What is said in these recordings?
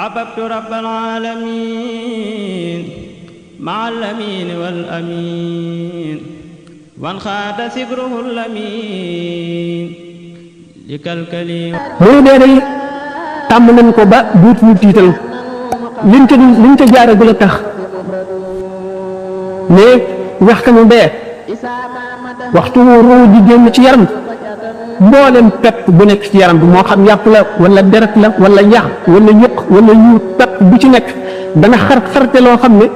أحببت رب العالمين مع الأمين والأمين وانخاد سبره الأمين لكالكليم muy nee day tàmm nañ ko ba duut ñu tiital liñ ca jaaragul a tax ne waxtanu dee waxtu ruu ji génn ci yaram mboolem pepp bu nekk ci yaram bi moo xam yàpp la wala deret la wala yax wala yëq wala yu pepp bu ci nekk dana xarte loo xam ne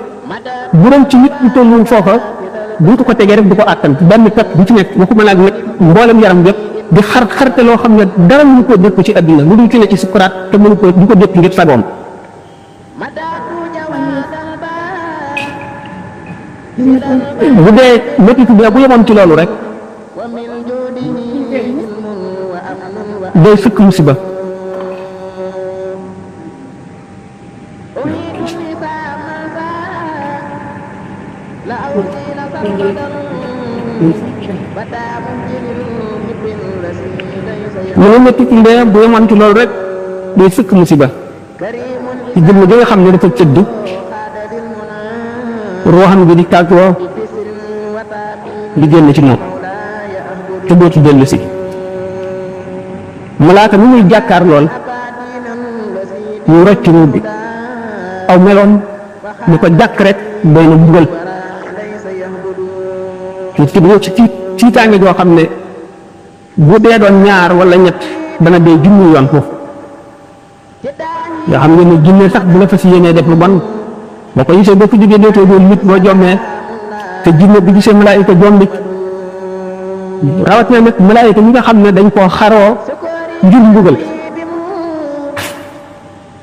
bu doon ci nit bu tollu foofa buñ ko tegee rek du ko àttan benn pepp bu ci nekk waxuma nag nag mboolem yaram bi yëpp di xarte loo xam ne dara mënu ko dékk ci àdduna lu dul ci ne ci sukuraat te mënu ko du ko dékk ngir sagoom bu dee métti bi bu yemoon ci loolu rek day fekk musiba mu ne métti ci ndee bu yemoon ci loolu rek day fekk musiba ci jëmm ji nga xam ne dafa tëdd ruuxam gi di tàggoo di génn ci moom te dootu dellu si malaaka mi muy jàkkaar lool ñu rocc ruub bi aw meloon ñu ko jàkk rek doy na mbugal ci tiitaange joo xam ne bu dee doon ñaar wala ñett dana dee junni yoon foofu nga xam ne ne junne sax bu la fas yéenee def lu bon boo ko gisee boo ko jógee dootoo doon nit boo jommee te jinne bi gisee malaayika jombi rawat na nag malaayika ñi nga xam ne dañ koo xaroo ngir mbugal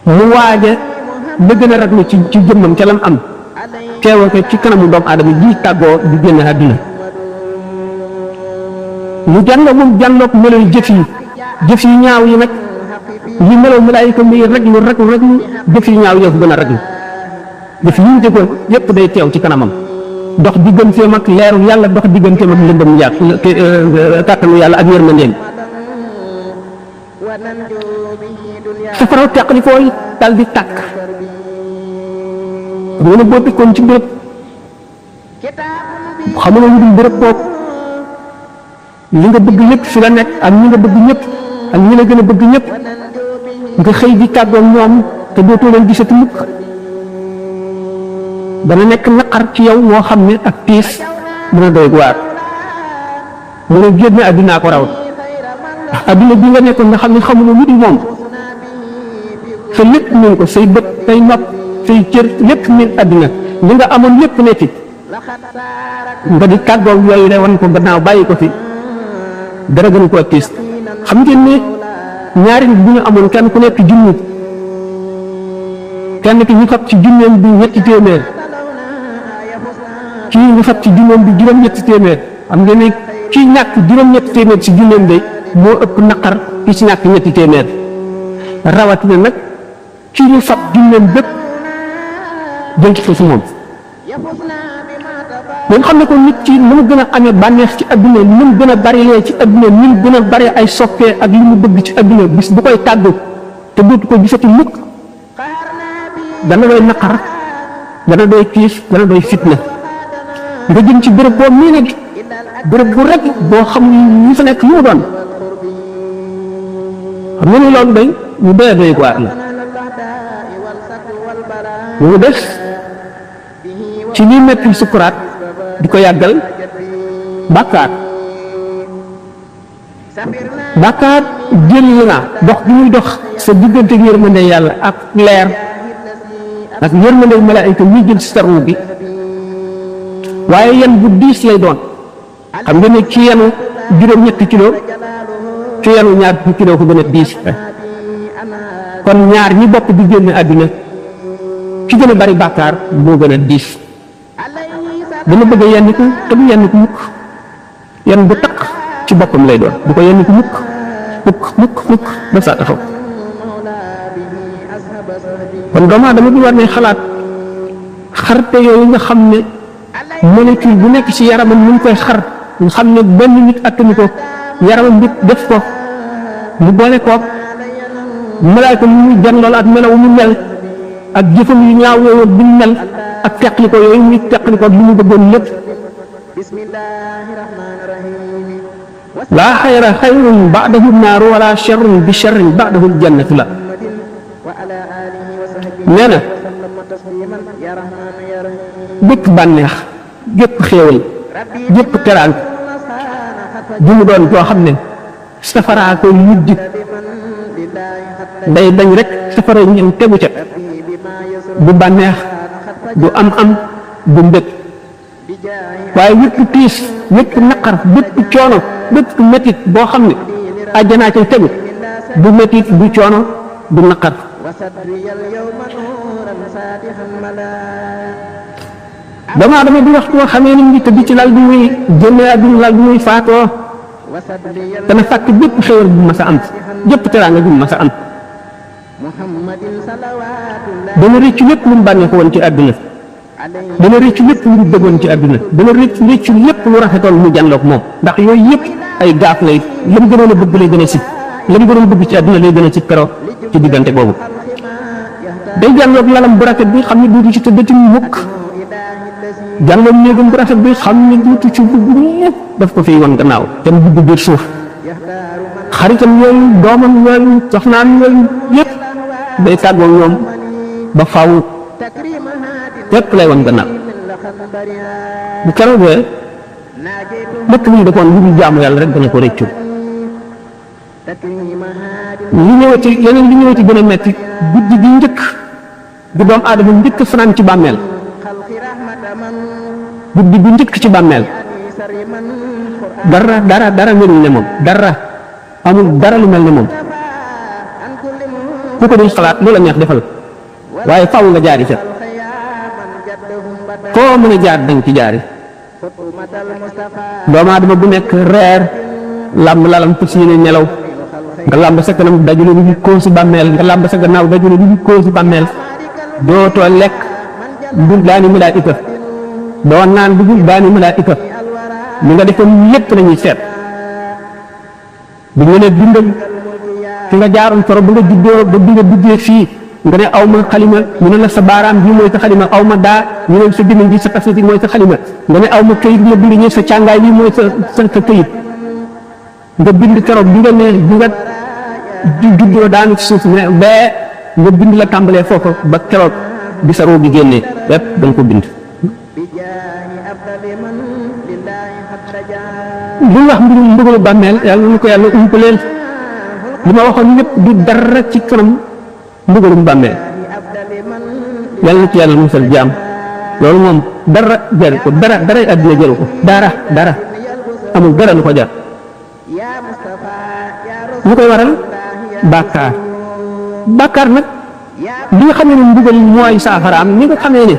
mu waaje la gën a raglu ci jëmmam ca lam am teewoo ko ci kanamu doomu aadama ji tàggoo di génn àdduna mu jànloo moom jànloog meloy jëf yi ñaaw yi nag li melow malaayika muy raglu jëf yi ñaaw yoo ko gën a raglu jëf yi ñu jëfoon yépp day teew ci kanamam dox digganteem ak leeru yàlla dox digganteem ak lëndëm kàttanu yàlla ak yërmandeem safaraw teqali fooy dal di tàkk mu ne boo dëkkoon ci béréb xamuloo lu dul béréb boobu li nga bëgg lépp fi la nekk ak ñi nga bëgg ñëpp ak ñi la gën a bëgg ñëpp nga xëy di tàggoog ñoom te dootoo leen gisati mukk dana nekk naqar ci yow moo xam ne ak tiis dana doy waar mu ne génn àddinaa ko raw àddina bi nga nekkoon nga xam ne xamuloo lu dul moom sa lépp min ko say bët say nopp say cër lépp min àddina li nga amoon lépp ne fi nga di tàggoog yooyu de wan ko gannaaw bàyyi ko fi dara gën ko tiis xam ngeen ne ñaari nit bu ñu amoon kenn ku nekk junni kenn ki ñu fab ci junneem bi ñetti téeméer kii ñu fab ci junneem bi juróom-ñetti téeméer xam ngeen ne kii ñàkk juróom-ñetti téeméer ci junneem de moo ëpp naqar ki ci ñàkk ñetti téeméer rawatina nag kii ñu fab junneem bépp jël ko ci moom moom xam ne ko nit ci lu mu gën a amee bànneex ci adduna lu mu gën a bari lee ci adduna lu mu gën a bari ay soppee ak li mu bëgg ci adduna bis bu koy tàggu te dootu ko gisati mukk dana doy naqar dana doy kiis dana doy fitna nga jëm ci béréb boo mii nag béréb bu rek boo xam ñu fa nekk lu mu doon xam nga ni loolu day ñu doy doy waar la mu des ci lii metti sukuraat di ko yàggal bàkkaar jël naa dox bi muy dox sa diggante yërmande yàlla ak leer ak yërmande malaayika muy jël si sarwu bi waaye yan bu diis lay doon xam nga ne ci yanu juróom-ñetti kilo ci yanu ñaar fukki kilo ko gën a diis kon ñaar ñi bokk di génn àdduna ci gën a bari bàkkaar moo gën a diis dama bëgg a yenn ko te du yenn ko mukk yenn bu taq ci boppam lay doon du ko yenn ko mukk ba saa taxaw kon doomu aadama bi war ne xalaat xarte yooyu nga xam ne molécule bu nekk ci yaramam mu ngi koy xar nga xam ne benn nit attanu ko yaramam nit def ko mu boole koog malaayka mu muy jan loolu ak melaw mu mel ak jëfam yu ñaaw yooyu bi mu mel ak teqli ko yooyu muy teqli ko li mu bëggoon lépp laa xayra xayrun ba'dahu naaru wala sharrun bi sharrin ba'dahu jannatu la nee na bépp bànneex gépp xéewal gépp teraan bi mu doon joo xam ne safaraa koy mujj day dañ rek safara ñëw tegu ca du bànneex du am du mbëg waaye wépp tiis wépp naqar bépp coono bépp métit boo xam ne àjjanaa cay tegu du métit du coono du naqar doomu aadama di waxtu boo xamee ni mu ngi tëdd ci lal bi muy génne àdduna lal bi muy faatoo dana fàkk bépp xéewal bu mas a am jëpp teraanga bu mas a am dana rëccu lépp lu mu bànneexu woon ci àdduna dana rëccu lépp lu mu bëggoon ci àdduna dana rëccu lépp lu rafetoon mu janloog moom ndax yooyu yëpp ay gaaf lay lam gënoon a bëgg lay gën a sib lam gënoon bëgg ci àdduna lay gën a sib keroog ci diggante boobu day janloog lalam bu rafet bi xam ne duutu ci tëddati mukk janloog néegam bu rafet bi xam ne duutu ci dugg ñëpp daf ko fiy woon gannaaw te mu dugg biir suuf xaritam yooyu doomam yooyu soxnaam yooyu yëpp day tàggoo ñoom ba faw lépp lay woon gannaaw bu keroogee lépp lu ñu defoon lu dul jaamu yàlla rek dana ko rëccu li ñëwati yeneen li ñëwati gën a metti guddi gi njëkk bu doomu aadama njëkk fanaan ci bàmmeel guddi gu njëkk ci bàmmeel dara melul ne moom dara amul dara lu mel ne moom ku ko duñ xalaat lu la neex defal waaye faaw nga jaari ca foo mën a jaar danga ci jaari doomu aadama bu nekk reer làmb lalam fas yéene nelaw nga làmb sa kanam dajule lu koo si bàmmeel nga làmb sa gannaaw dajule lu koo si bàmmeel dootoo lekk dul daani malaayika doo naan dugul daani malaayika li nga defoon lépp lañuy seet bu ñu ne bindal fi nga jaaroon soro ba nga juddoo ba bi nga duggee fii nga ne aw ma xalima ñu ne la sa baaraam bii mooy sa xalima aw ma daa ñu ne sa gémmiñ bi sa tafsir mooy sa xalima nga ne aw ma këyit ma bind ñu sa càngaay bi mooy sa këyit nga bind keroog bi nga ne bi nga juddoo daanu ci suuf ne bee nga bind la tàmbalee foofu ba keroog bi sa roo gi génnee lépp da nga ko bind li wax mbirum mbugalu bàmmeel yàlla na ko yàlla umpaleel li ma waxoon lépp du dara ci kanam mbugalum bàmmeel yàlla na ci yàlla musal jaam loolu moom dara jaru ko dara àddina jaru ko dara amul dara lu ko jar lu koy waral bàkkaar nag li nga xamee ne mbugal mooy saafaraam ni nga xamee ne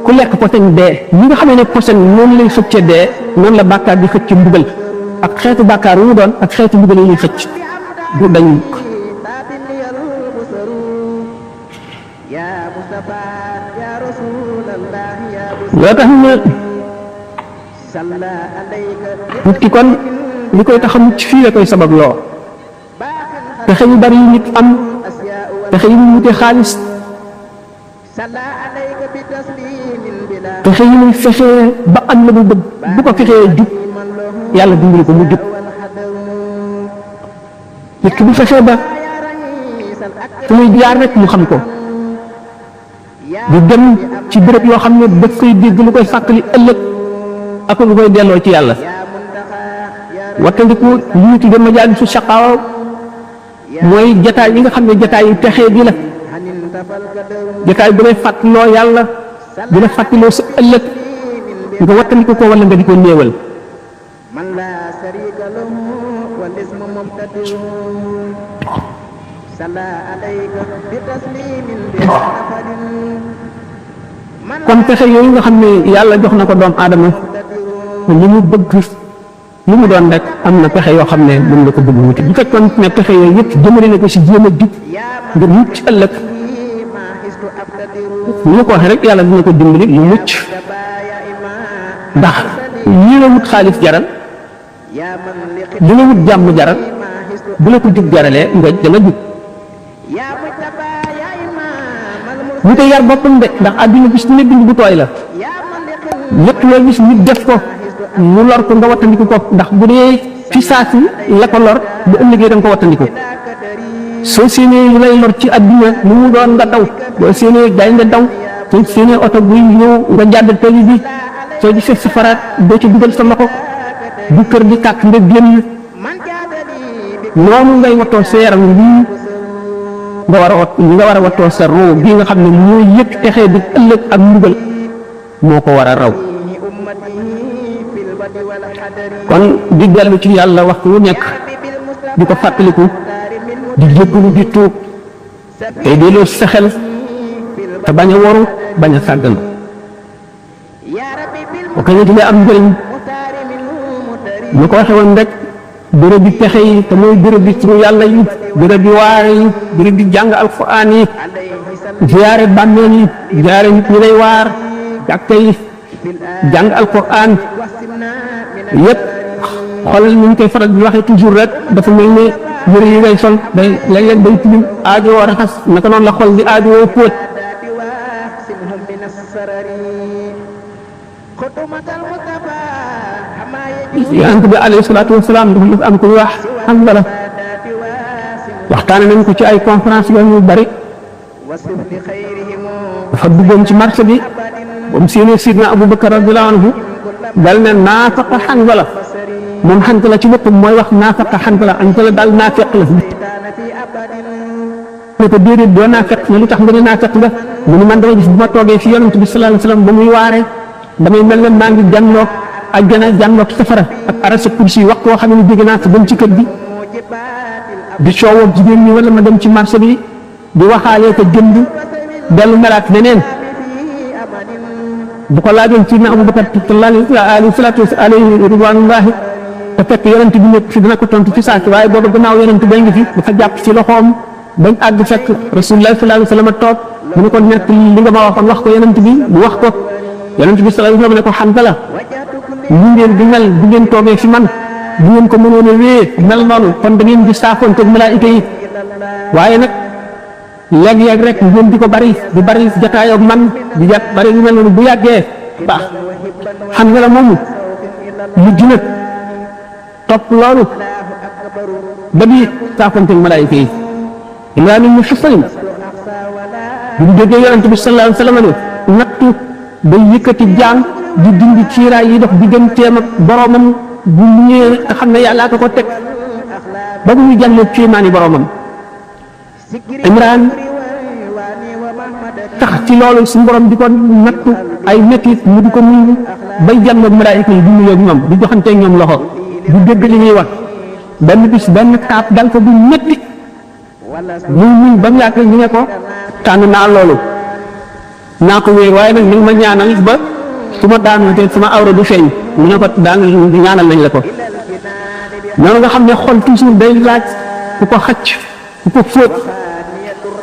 ku lekk posen dee ñi nga xamee ne posen noonu lay xëcce dee noonu la bàkkaar di xëcc mbugal ak xeetu bàkkaar yu mu doon ak xeetu mbugal yi ñuy xëcc du dañ loo tax na nit ki kon li koy tax a mucc fii la koy sabab loo pexe yu bari yu nit am pexe yu mu wute xaalis pexe yi muy fexee ba am la mu bëgg bu ko fexee jub yàlla dimbali ko mu jub nit ki bu fexee ba fu muy jaar rek mu xam ko di dem ci béréb yoo xam ne daf koy dégg lu koy fàttali ëllëg ak lu koy delloo ci yàlla wattandiku li ñu tuddee majaalisu shaqaawa mooy jataay yi nga xam ne jataay yu texee di la jataay bu lay fàttaloo yàlla bu la fàttaloo sa ëllëg nga wattandiku ko wala nga di ko néewal kon pexe yooyu nga xam ne yàlla jox na ko doom aadama li mu bëgg li mu doon rek am na pexe yoo xam ne moom la ko bëgg wuti bu fekkoon ne pexe yooyu yëpp jëmale na ko si jéem a jub ngir mucc ëllëg ni ma ko waxee rek yàlla dina ko dimbali mu mucc ndax lii la wut xaalis jaral di la wut jàmm jaral bu la ko jub jaralee nga danga jub ñu koy yar boppam de ndax àdduna bis ne bind bu tooy la lépp loo gis nit def ko mu lor ko nga wattandiku ko ndax bu dee fi saasi la ko lor bu ëllëgee da nga ko wattandiku soo séenee lu lay lor ci àdduna lu mu doon nga daw boo séenee gaay nga daw soo séenee oto buy ñëw nga jàdd tali bi soo gisee safaraat doo ci dugal sa loxo bu kër di tàkk nga génn noonu ngay wattoo sa yaram lii nga war a wat nga war a wattoo sa roo bii nga xam ne mooy yëg texee di ëllëg ak mbugal moo ko war a raw kon di dellu ci yàlla waxtu wu nekk di ko fàttaliku di jéggalu di tuub tey delloo sa xel te bañ a waru bañ a sàggan bu ko ñëwee am njëriñ ñu ko waxee woon rek béréb bi pexe yi te mooy béréb bi turu yàlla yi béréb bi waare yi béréb bi jàng alquran yi ziyaare bàmmeel yi ziyaare nit ñi lay waar jàkka yi jàng alquran yëpp xoolal ni ñu koy faral di waxee toujours rek dafa mel ne yëre yi ngay sol day léeg-léeg day tilim aajo raxas naka noonu la xol di aajo póot yonent bi alayhi salaatu wasalaam dafa mos am ku wax Hanzala waxtaane nañ ko ci ay conférence yu bari dafa duggoon ci marché bi ba mu séenee Sidna Abubakar radiyallahu anhu dal ne naafaqa Hanzala moom Hanzala ci boppam mooy wax naafaqa Hanzala daal naafeq la ne ko déedéet doo naafeq ne lu tax nga ne naafeq nga mu ne man dama gis bu ma toogee fi yonent bi sallallahu alayhi wasallam ba muy waaree damay mel ne maa ngi jànloog àjjana jànloog safara ak arasa kursi wax koo xam ne jóge naa ko dem ci kër gi di coowoo jigéen ñi wala ma dem ci marché bi di waxaalee ko jënd dellu melaat neneen bu ko laajoon ci na Abubakar alayhi salaatu alayhi ridwanullahi te fekk yonent bi nekk fi dina ko tontu ci saaki waaye booba gannaaw yonent bay ngi fi dafa jàpp ci loxoom bañ àgg fekk rasulullah sallallahu alayhi wasallam toog mu ne ko nekk li nga ma waxoon wax ko yonent bi mu wax ko yonent bi sallallahu alayhi wasallam ne ko Hanzala ñu ngeen di mel bu ngeen toogee fi man bu ngeen ko mënoon a wéyee mel noonu kon da ngeen di saafoonte ak malaayika yi waaye nag léeg-léeg rek ngeen di ko bari di bari jataay ak man di jàpp bari yu mel noonu bu yàggee baax Hanzala moomu mujj na topp loolu ba di saafoonte ak malaayika yi Imraan ibn Husayn bu ñu déggee yonent bi sallallahu alayhi wasallam ne nattu day yëkkati jaan di dindi ciiraay yi dox digganteem ak boromam bu ñëwee nga xam ne yàllaa ko teg ba bu ñu jàllee ciimaani boromam Imraan tax ci loolu suñu borom di ko nattu ay métit mu di ko nuyu bay jàmm ak malaayika yi di nuyoo ak ñoom di joxante ñoom loxo du dégg li ñuy wax benn bis benn taab dal ko bu métti muy ba mu yàgg ñu ne ko tànn naa loolu naa ko wéer waaye nag ni nga ma ñaanal ba su ma daanu te sama awra du feeñ mu ne ko daan ñaanal nañ la ko noonu nga xam ne xol toujours day laaj ku ko xacc ku ko fóot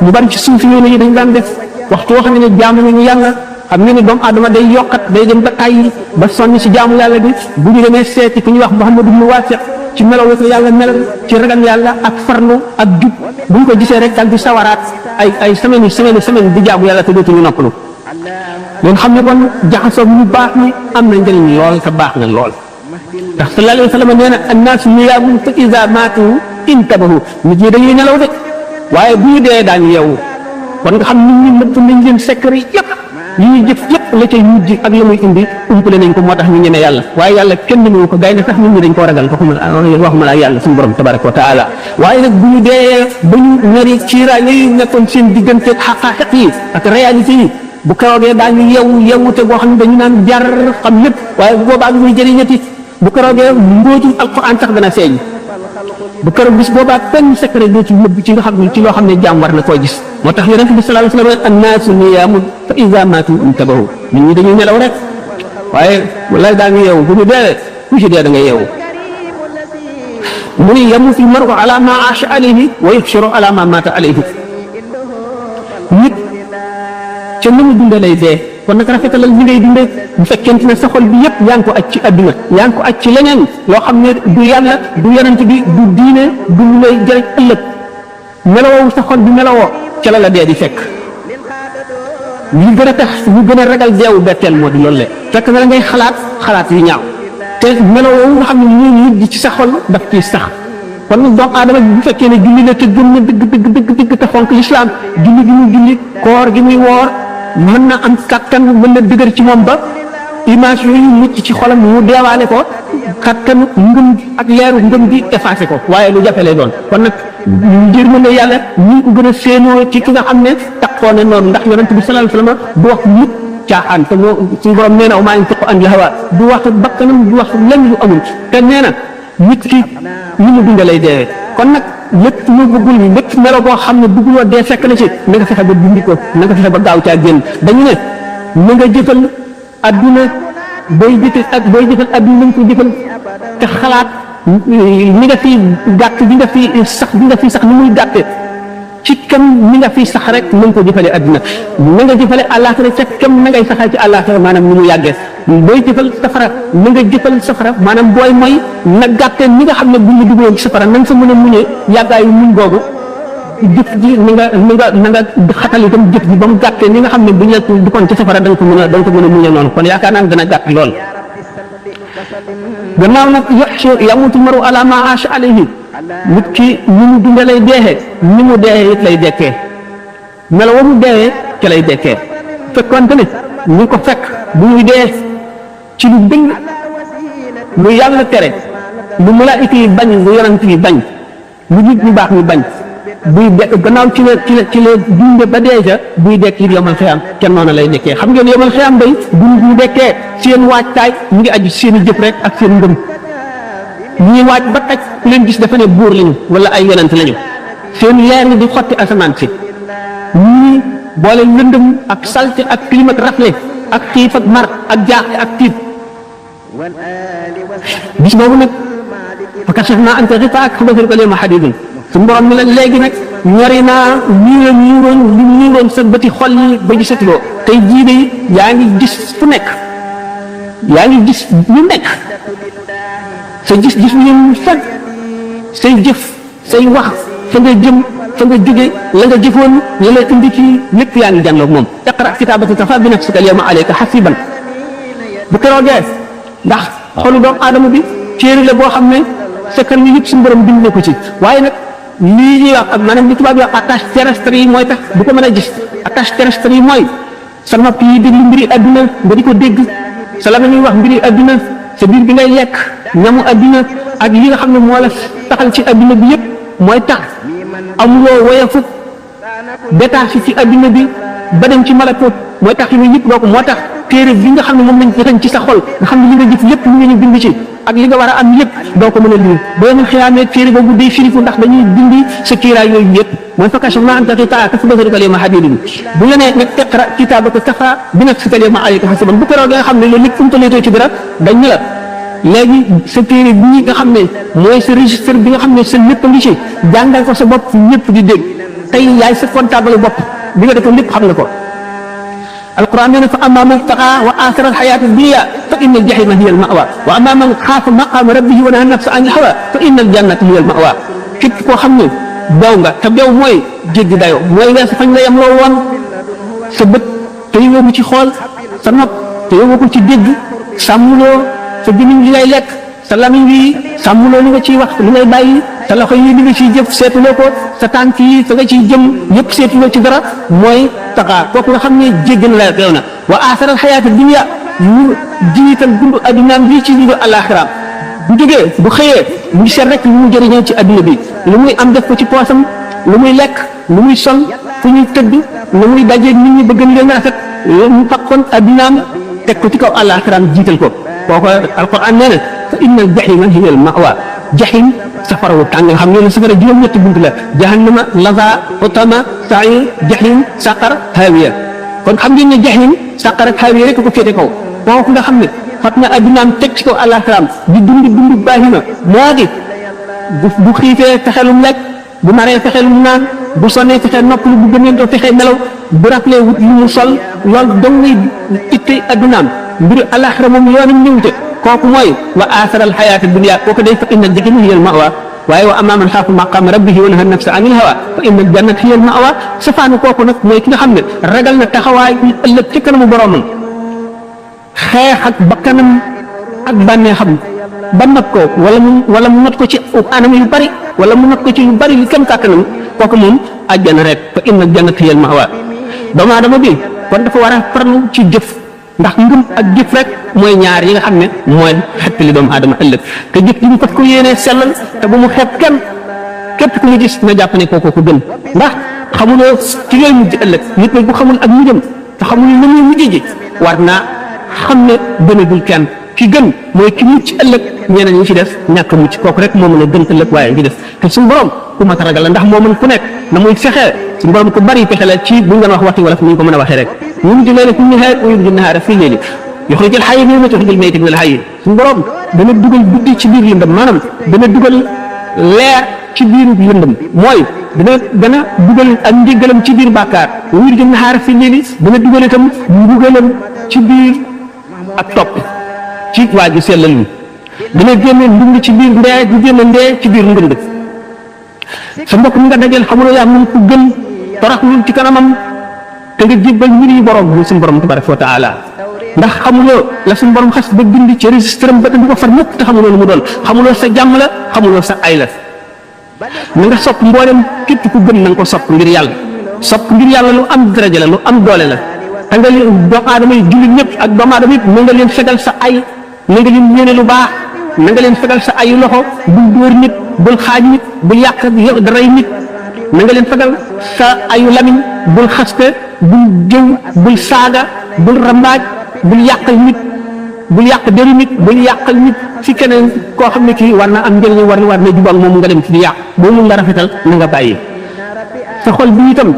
ñu bari ci suuf yooyu yi dañ daan def waxtu woo xam ne jaamu nañu yàlla xam nga ne doomu aadama day yokkat day dem ba tàyyi ba sonn ci jaamu yàlla bi bu ñu demee seeti ku ñuy wax Muhammad ibn Wasiq ci melaw la ko yàlla melal ci ragal yàlla ak farlu ak jub bu ñu ko gisee rek daal di sawaraat ay semaine di jaamu yàlla te dootuñu noppalu leen xam ne kon jaxasoo ñu baax ni am na njëriñ lool te baax na lool ndax sallallahu alayhi wa sallam nee na annaasu niyaamun fa iza maatu intabahu nit ñi dañuy nelaw de waaye bu ñu dee daañu yeewu kon nga xam nit ñi nëpp nañ leen secret yëpp yi ñuy jëf yëpp la cay mujj ak la muy indi umpale nañ ko moo tax ñu ñeme yàlla waaye yàlla kenn mënu ko gaynde sax nit ñi dañ koo ragal waxuma la yàlla suñu borom tabaraka wa taala waaye nag bu ñu dee ba ñu ñari ciiraay yi nekkoon seen diggante xaqaaxiq yi ak réalité yi bu keroogee daañu yewwute boo xam ne dañu naan jar xam lépp waaye bu boobaa muy jëriñati bu keroogee mbóotu alquran sax dana feeñ bu keroog bis boobaa benn secret doo ci nëbb ci nga xam ne ci loo xam ne jaam war na koo gis moo tax yonent bi sallallahu alayhi wa sallam annaasu niyaamun fa iza maatu intabahu nit ñi dañuy nelaw rek waaye wallaay daa ngi yeewu bu ñu dee ku ci dee da nga yeewu mu ni yamuutu l-mar'u ala ma aasha alayhi wa yuhsharu ala ma maata alayhi nit ca ni mu dundee lay dee kon nag rafetalal li ngay dundee bu fekkente ne sa xol bi yëpp yaa ngi ko aj ci adduna yaa ngi ko aj ci leneen loo xam ne du yàlla du yonent bi du diine du lu lay jëriñ ëllëg melowoo sa xol bi melowoo ca la dee di fekk li gën a tax ñu gën a ragal deewu betteel moo di loolu le fekk na la ngay xalaat yu ñaaw te melo woowu nga xam ne ñu nit di ci sa xol daf ciy sax kon nag doomu aadama bu fekkee ne julli la te gëm na dëgg te fonk lislaam julli gi muy julli koor gi muy woor mën na am kattan mën na dëgër ci moom ba image yooyu mucc ci xolam mu deewaale ko kattanu ngëm ak leeru ngëm gi effacé ko waaye lu jafe lay doon kon nag njër mën ne yàlla ñi ko gën a séenoo ci ki nga xam ne taxoo ne noonu ndax yonent bi sallallahu alayhi wasallam du wax mukk caaxaan te moo suñu borom nee na maa ngi tuq an hawa du wax bakkanam du wax lenn lu amul te nee na nit ki ni mu dund lay deewee kon nag lépp lu bëggul lépp melo boo xam ne bëgguloo dee fekk na ci na nga fexe ba dundi ko na nga fexe ba gaaw caa génn dañu ne na nga jëfal adduna booy jëfal adduna nañ ko jëfal te xalaat ni nga fi gàtt bi nga fi sax ni muy gàtte ci kam ni nga fi sax rek nañ ko jëfale adduna na nga jëfale àllaaxira ca kam na ngay saxee ci àllaaxira maanaam ni mu yàggee booy jëfal safara na nga jëfal safara maanaam booy mooy na gàtte ni nga xam ne bu ñu duggoon ci safara na nga fa mën a muñee yàggaayu muñ googu jëf ji na nga xatal itam jëf ji ba mu gàttee ni nga xam ne bu ñu la duggoon ci safara da nga ko mën a muñee noonu kon yaakaar naa ne dana gàtt lool gannaaw nag yamutu maru ala ma aasha alayhi nit ki ni mu dunde lay deexee ni mu deexee it lay dekkee melo wa mu deexee ci lay dekkee fekkonte ne ñu ko fekk bu muy dee ci lu dëng lu yàlla tere lu malaayika yi bañ lu yonent yi bañ lu nit ñu baax ñu bañ buy de gannaaw ci la dunde ba dee ja buy dekk it yomal xiyam kenn noonu lay dekkee xam ngeen yomal xiyam day bu ñu dekkee seen waajtaay mu ngi aju seen i jëf rek ak seen ngëm ñuy waaj ba taj leen gis dafa ne buur lañu wala ay yonent lañu seen leer yi di xotti asamaan si ñii boole lëndëm ak salte ak climat rafle ak xiif ak mar ak jaaxle ak tiit bis boobu nag fa kashafnaa anka ghitaa'ak fa basaruka al-yawma hadiidun suñu borom ni la léegi nag ñori naa ñuuroon sa bëti xol yi ba gisatuloo tey jii de yaa ngi gis fu nekk yaa ngi gis lu nekk sa gis-gis bi ñu fekk say jëf say wax fa nga jëm fa nga jóge la nga jëfoon la la indi ci lépp yaa ngi jànloog moom iqra kitaabaka kafaa bi nafsika al-yawma alayka hasiiban bu keroogee ndax xolu doomu aadama bi téere la boo xam ne sekkal ni yëpp suñu borom bind na ko ci waaye nag lii ñuy wax ak maanaam li tubaab yi wax attache terrestre yi mooy tax bu ko mën a gis attache terrestre yi mooy sa nopp yi déglu mbiri adduna nga di ko dégg sa la ñuy wax mbiri adduna sa biir bi ngay lekk ñamu adduna ak yi nga xam ne moo la taxal ci adduna bi yëpp mooy tax amuloo woyefu détaché ci adduna bi ba dem ci malakut mooy tax yooyu yëpp doo ko moo tax téere bi nga xam ne moom lañ jëtañ ci sa xol nga xam ne li nga jëf lépp lu ñu bind ci ak li nga war a am yëpp doo ko mën a lire boo leen xiyaamee téere boobu day firiku ndax dañuy dindi sa kiiraay yooyu yëpp mooy fa kashafnaa anka ghitaa'aka fa basaruka al-yawma hadiidun bu la nee nag iqra kitaabaka kafaa bi nafsika al-yawma alayka hasiiban bu keroog nga xam ne loolu lépp fu mu tolleetoo ci dara dañ ne la léegi sa téere bii nga xam ne mooy sa registre bi nga xam ne sa lépp a ngi ci jàngal ko sa bopp ñëpp di dégg tey yaay sa comptable bopp bi nga defoon lépp xam nga ko القرآن يقول فأما من طغى وآثر الحياة الدنيا فإن الجحيم هي المأوى وأما من خاف مقام ربه ونهى النفس عن الهوى فإن الجنة هي المأوى képp koo xam ne bew nga te bew mooy jéggi dayoo mooy nga sa fañ la yem loo woon sa bët te yowoo ko ci xool sa nopp te yowoo ko ci dégg sàmmuloo sa gémmiñ li ngay lekk sa lamiñ wi sàmmuloo li nga ciy wax li ngay bàyyi sa loxo yi li nga ciy jëf seetuloo ko sa tànk yi fa nga ciy jëm yëpp seetuloo ci dara mooy taxaa kooku nga xam ne jéggi na la teew na wa aasaral xayaata dunya mu jiital dund addunaam bii ci dundu àllaaxiraam bu jógee bu xëyee mu ngi seet rek lu mu jëriñoo ci adduna bi lu muy am def ko ci poosam lu muy lekk lu muy sol fu ñuy tëdd lu muy dajeeg nit ñi bëgg leen rafet mu fakkoon addunaam teg ko ci kaw àllaaxiraam jiital ko kooku alquran nee na fa inna al jahima hiya al mawa jahim safara wu tàng nga xam ne safara juróom-ñetti bunt la jahannama laza utama sair jahim saqar hawiya kon xam ngeen ne jahim saqar ak hawiya rek ko féete kaw kooku nga xam ne fat na addunaam teg ci kaw àllaaxiraam di dund baahima moo di bu xiifee fexe lu mu lekk bu maree fexe lu mu naan bu sonnee fexe noppalu bu gëneentoo fexe nelaw bu raflee wut lu mu sol loolu dong ngay ittey addunaam mbiru àllaaxira moom yoonam ñëwute kooku mooy wa aasaral xayaata dunya kooku day fa inna al-jahiima hiya al-ma'wa waaye wa ammaa man xaafa maqaama rabbihi wa nahaa nafsa anil hawaa fa inna al-jannata hiya al-ma'waa safaanu kooku nag mooy ki nga xam ne ragal na taxawaay ëllëg ci kanamu boromam xeex ak bakkanam ak bànneexam ba not ko wala mu not ko ci anam yu bari wala mu not ko ci yu bari li kem kàttanam kooku moom àjjana rek fa inna al-jannata hiya al-ma'waa doomu aadama bi kon dafa war a farlu ci jëf ndax ngëm ak jëf rek mooy ñaar yi nga xam ne mooy xettali doomu aadama ëllëg te jëf li ñu fas ko yéenee sellal te bu mu xeeb kenn képp ku ñu gis na jàpp ne kooku ko gën ndax xamuloo ci yooyu mujj ëllëg nit nag bu xamul ak mujjam te xamul lu muy mujj ji war naa xam ne gënagul kenn ki gën mooy ki mucc ëllëg ñeneen ñi ci def ñàkk a mucc kooku rek moo mën a gën ëllëg waaye ñi def te suñu borom ku mat a ragal la ndax moo mën ku nekk na muy fexee suñu borom ku bari pexe la ci buñ doon wax waxtu wala ni ñu ko mën a waxee rek yuliju layla fi nahaar wa yuliju nahaara fi layli yuxrijul hayya minal mayyiti wa yuxrijul mayyita minal hayyi suñu borom dana dugal guddi ci biir lëndëm maanaam dana dugal leer ci biir lëndëm mooy dana dugal ak njëgalam ci biir bàkkaar wa yuliju nahaara fi layli dana dugal itam mbugalam ci biir ak topp ci waa ji sellal mi dana génne ndund ci biir ndee di génne ndee ci biir ndund sa mbokk mi nga dajeel xamuloo yaa mun ko gën toroxlul ci kanamam te nga jébbal mbir yi borom muy suñu borom tabaraka wa taala ndax xamuloo la suñu borom xas ba bind ci registre am ba du ko far mukk te xamuloo lu mu doon xamuloo sa jàmm la xamuloo sa ay la na nga sopp mboolem képp ku gën na nga ko sopp ngir yàlla sopp ngir yàlla lu am daraja la lu am doole la te nga leen doomu aadama yi jullit ñëpp ak doomu aadama yëpp na nga leen fegal sa ay na nga leen yéene lu baax na nga leen fegal sa ayu loxo bul dóor nit bul xaaj nit bul yàq daray nit na nga leen fegal sa ayu lamiñ bul xaste bul jëw bul saaga bul rambaaj bul yàqal nit bul yàq deru nit bul yàqal nit ci keneen koo xam ne kii war na am njëriñ war na jubal moom nga dem ci di yàq boo mun la rafetal na nga bàyyi sa xol bi itam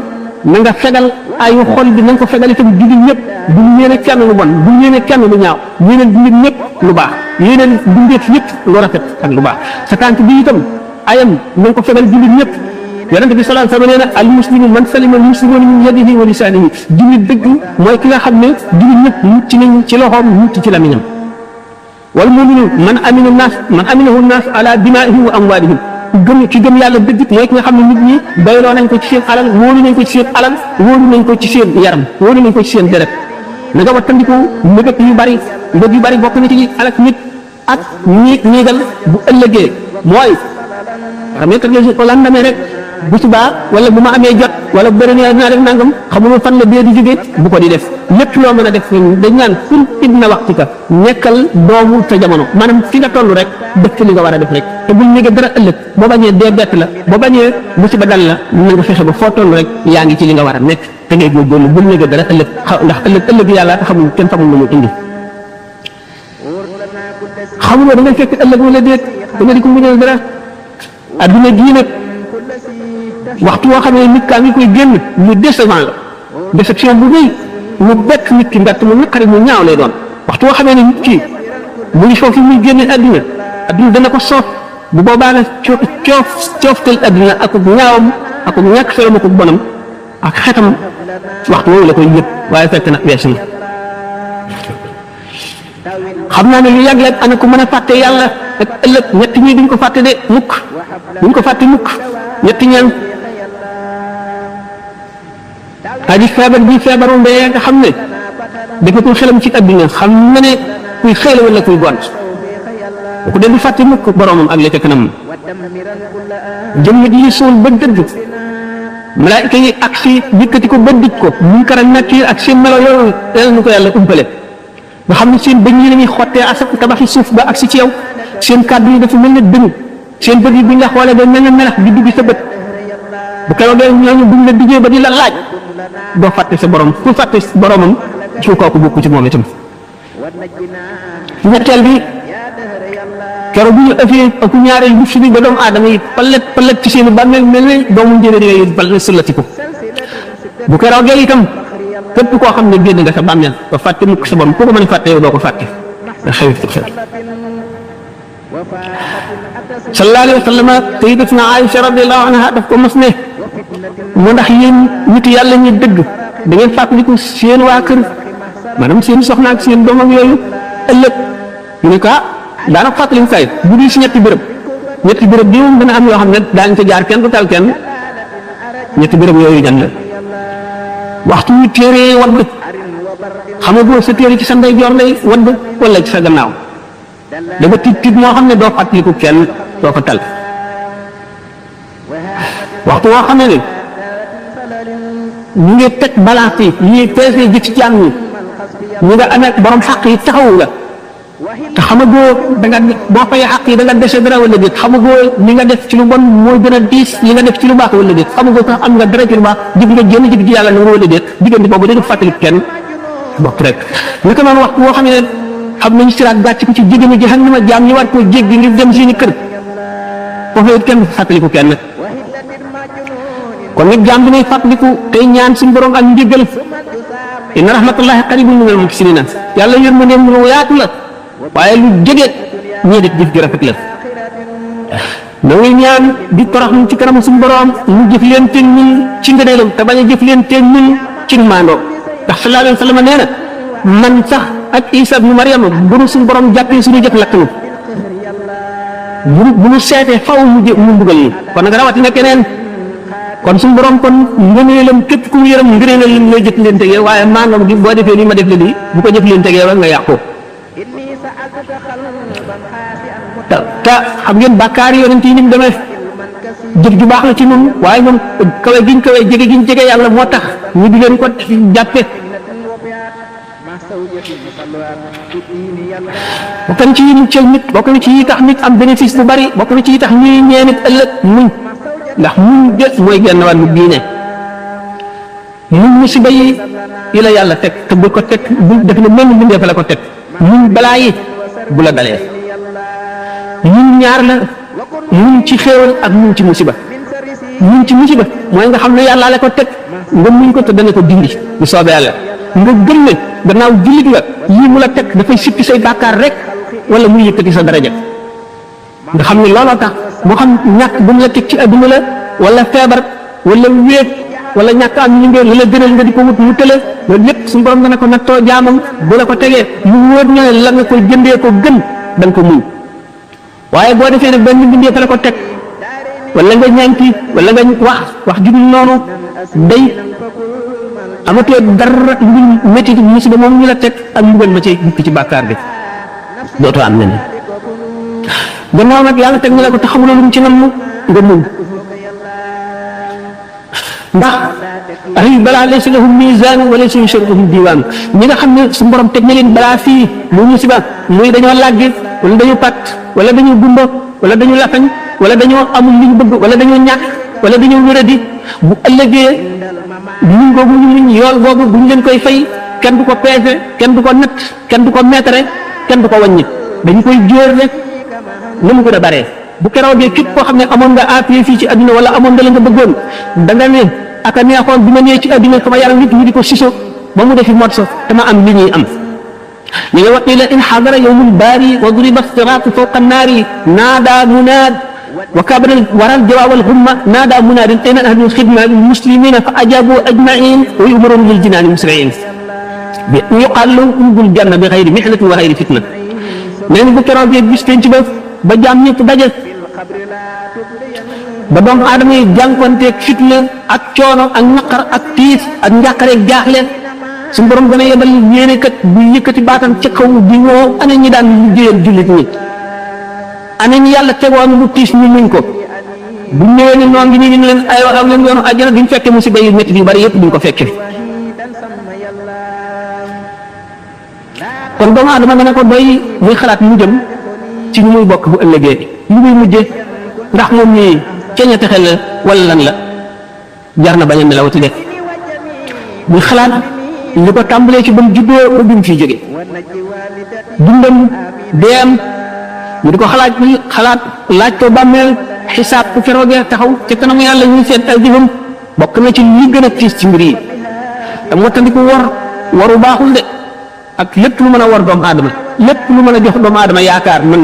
na nga fegal ayu xol bi na nga ko fegal itam jullit ñëpp bu ñu yéene kenn lu bon bu ñu yéene kenn lu ñaaw yéene jullit ñëpp lu baax yéene dundeet ñëpp lu rafet ak lu baax sa tànk bi itam ayam na nga ko fegal jullit ñëpp yonente bi sallallahu alayhi wa sallam nee na al muslimu man salima al muslimuna min yadihi wa lisanihi jullit dëgg mooy ki nga xam ne jullit ñëpp mucc nañ ci loxoom mucc ci lamiñam wal muminu man aminahu naas ala dimaihim wa amwalihim ki gëm yàlla dëgg mooy ki nga xam ne nit ñi bayloo nañ ko ci seen alal wóolu nañ ko ci seen alal wóolu nañ ko ci seen yaram wóolu nañ ko ci seen deret na nga wattandiku mbëgg yu bari bokk na ci alak nit ak ñiigal bu ëllëgee mooy xam ne ko landamee rek bu subaa wala bu ma amee jot wala bu beneen dinaa def nangam xamuloo fan la bee di jóge bu ko di def lépp loo mën a def dañ naan kun ibna waxtika nekkal doomu sa jamono maanaam fi nga toll rek def ci li nga war a def rek te bul ñëge dara ëllëg boo bañee dee bett la boo bañee musiba dal la na nga fexe ba foo toll rek yaa ngi ci li nga war a nekk te ngay góorgóorlu bul ñëge dara ëllëg ndax ëllëg yàlla te xamul kenn xamul lu mu indi xamuloo da ngay fekk ëllëg wala déet da nga di ko muñal dara adduna gii nag waxtu woo xam ne nit kaa ngi koy génn lu décevant la déception bu rëy mu bett nit ki mbett mu naqari mu ñaaw lay doon waxtu woo xamee ne nit ki mu ngi foofu muy génne adduna dana ko soof bu boobaa la cooftal adduna ak ñaawam ak ñàkk solo ma ko bonam ak xetam waxtu woowu la koy yëg waaye fekk na weesu na xam naa ne lu yàgg la ana ko mën a fàtte yàlla ak ëllëg ñett ñi duñ ko fàtte de mukk duñ ko fàtte mukk ñetti ñaan aji feebar bi feebaru mbéy nga xam ne defatul xelam ci adduna xam na ne kuy xëy la wala kuy gont ku de du fàtte mukk boromam ak la ca kanam jëmm ji suul ba dëdd malaayika yi ak si yëkkati ko ba dij ko munkar ak nakiir ak seen melo yooyu yal na ko yàlla umpale nga xam ne seen bëñ yi lañuy xottee asak tabaxi suuf ba ak si ci yow seen kàddu yi dafa mel ne dënnu seen bët yi buñ la xoolee day mel ne melax di dugg sa bët bu keroogee ñooñu buñ la dijee ba di la laaj doo fàtte sa borom ku fàtte boromam ci kooku bokku ci moom itam ñetteel bi keroog bu ñu ëffee ak ñaareel bu fi ba doomu aadama yi palet ci seen bàmmeel mel ne doomu njëriñ yooyu bal sëllati ko bu keroogee itam képp koo xam ne génn nga sa bàmmeel ba fàtte mukk sa borom ku ko mën a fàtte yow doo ko fàtte da xewitu xel sallallahu alayhi wa sallam sayyidatuna Aïcha radiyallahu anha daf ko mos ne mu ndax yéen nit yàlla ñi dëgg da ngeen fàttaliku seen waa kër maanaam seen soxna ak seen doom ak yooyu ëllëg ñu ne ko daanaka fàttali kay bu dul si ñetti béréb ñetti béréb bi moom dana am yoo xam ne daañu ko jaar kenn du tal kenn ñetti béréb yooyu jan la waxtu wu téere wadd xamagoo sa téere ci sa ndeyjoor lay wadd wala ci sa gannaaw da nga tiit moo xam ne doo fàttaliku kenn doo ko tal waxtu woo xam ne ne ñu ngi teg balance yi ñuy peese ji ci jàng ñi ñu nga amee borom xaq yi taxawu la te xamagoo da nga boo fay xaq yi da nga dese dara wala déet xamagoo li nga def ci lu bon mooy gën a diis li nga def ci lu baax wala déet xamagoo sax am nga dara ci lu baax jëf nga génn jëf ci yàlla na wala déet diggante boobu dañu fàttali kenn bokk rek naka noonu waxtu boo xam ne xam nañu siraat gàcc ko ci jéggi ji xam ne ma jaam ñi war koo jéggi ngir dem seeni kër foofu it kenn fàttaliku kenn kon nag jaam bi nay fàttaliku tey ñaan suñu borom ak njëggal inna rahmatullahi qaribun minal muhsinina yàlla yërmandeem lu yaatu la waaye lu jege ñii def jëf ju rafet la na ngay ñaan di torox ci kanam suñu borom mu jëf leen te ñun ci ngëneelam te bañ a jëf leen te ñun ci maandoo ndax sallallahu alayhi wa sallam nee na man sax ak Isa ibnu Maryam bu nu suñu borom jàppee suñu jëf lakk nu bu nu seetee faw mu mbugal ñu kon nag rawatina keneen kon suñu borom kon ngëneelam képp ku mu yërëm ngëneelam lay jëf leen tegee waaye maandoom gi boo defee nii ma def la nii bu ko jëf leen tegee rek nga yàqu te xam ngeen bàkkaar yonent yi ni mu demee jëf ju baax la ci ñun waaye moom kawe giñ kawe jege giñ jege yàlla moo tax ñu di leen ko jàppe bokk na ci yi muccal nit bokk na ci yi tax nit am bénéfice bu bari bokk na ci yi tax ñuy ñee nit ëllëg muñ ndax muñ de mooy genn wàllu diine muñ musiba yi la yàlla teg te bu ko teg bu def ne mel ni bindee fa la ko teg muñ balaa yi bu la dalee muñ ñaar la muñ ci xéewal ak muñ ci musiba muñ ci musiba mooy nga xam ne yàlla la ko teg nga muñ ko te dana ko dindi bu soobee yàlla nga gëm ne gannaaw jullit nga yii mu la teg dafay sippi say bàkkaar rek wala muy yëkkati sa daraja nga xam ne looloo tax moo xam ñàkk bu mu la teg ci adduna la wala feebar wala wéet wala ñàkk am ñu ngeen la gënal nga di ko wut mu tële loolu lépp suñu borom dana ko nattoo jaamam bu la ko tegee mu wóor ña ne la nga koy jëndee ko gën da nga ko muñ waaye boo defee ne benn bindee fa la ko teg wala nga ñànki wala nga wax ju dul noonu day amatoo dara lu métti musiba moom ñu la teg ak mbugal ma ci dikk ci bàkkaar bi dootoo am leneen gannaaw nag yàlla teg na la ko te xamuloo lu mu ci namm nga muñ ndax ay balaa laysa lahum miisaan wa laysa yusharruhum diiwaan ñi nga xam ne su borom teg na leen balaa fii lu musiba muy dañoo làggi wala dañoo pat wala dañoo gumba wala dañoo lafañ wala dañoo amul li ñu bëgg wala dañoo ñàkk wala dañoo wéradi bu ëllëgee muñ googu ñu muñ yool googu bu ñu leen koy fay kenn du ko peese kenn du ko natt kenn du ko meetare kenn du ko wàññi dañu koy jóor rek na mu gën a baree bu keroogee képp koo xam ne amoon nga appui fii ci adduna wala amoon nga la nga bëggoon da nga ne aka neexoon bi ma ñëwee ci adduna sama yaram nit ñi di ko siso ba mu defi mot so te ma am li ñuy am li nga waqila in xadara yowmul baari wa duriba siraatu fawqa annaari naada munaad wa kabara waral jawaabal humma naada munaadin ayna ahlul xidma lil muslimina fa ajabu ajmain wa yumarun lil jinaani musriin bi yuqaal lahum udxulul janna bi xayri mihnatin wa xayri fitna nee na bu keroogee bis penc ba jaam ñëpp daje ba doomu aadama yi jànkuwanteeg fitna ak coono ak naqar ak tiis ak njàqareeg jaaxle suñu borom gën a yebal yéene kat bu yëkkati baatam ca kaw di woo ana ñi daan liggéeyal jullit ñi ana ñi yàlla tegoon lu tiis ñu muñ ko bu ñëwee ne noo ngi nii ñu leen ay waxam leen yoonu àjjana duñ fekke musiba yu métti yu bari yëpp duñ ko fekke kon doomu aadama dana ko doy muy xalaat mu jëm ci ñu muy bokk bu ëllëgee ñu muy mujje ndax moom ñii ceeña texe la wala lan la jar na bañ a nelawati de muy xalaat li ko tàmbalee ci ba mu juddoo ba bi mu fiy jóge dundam deem ñu di ko xalaat laaj ko bàmmeel xisaab ku keroogee taxaw ca kanamu yàlla ñu seet ay jëfam bokk na ci li gën a tiis ci mbir yi te moo tax di ko waru baaxul de ak lépp lu mën a war doomu aadama lépp lu mën a jox doomu aadama yaakaar mën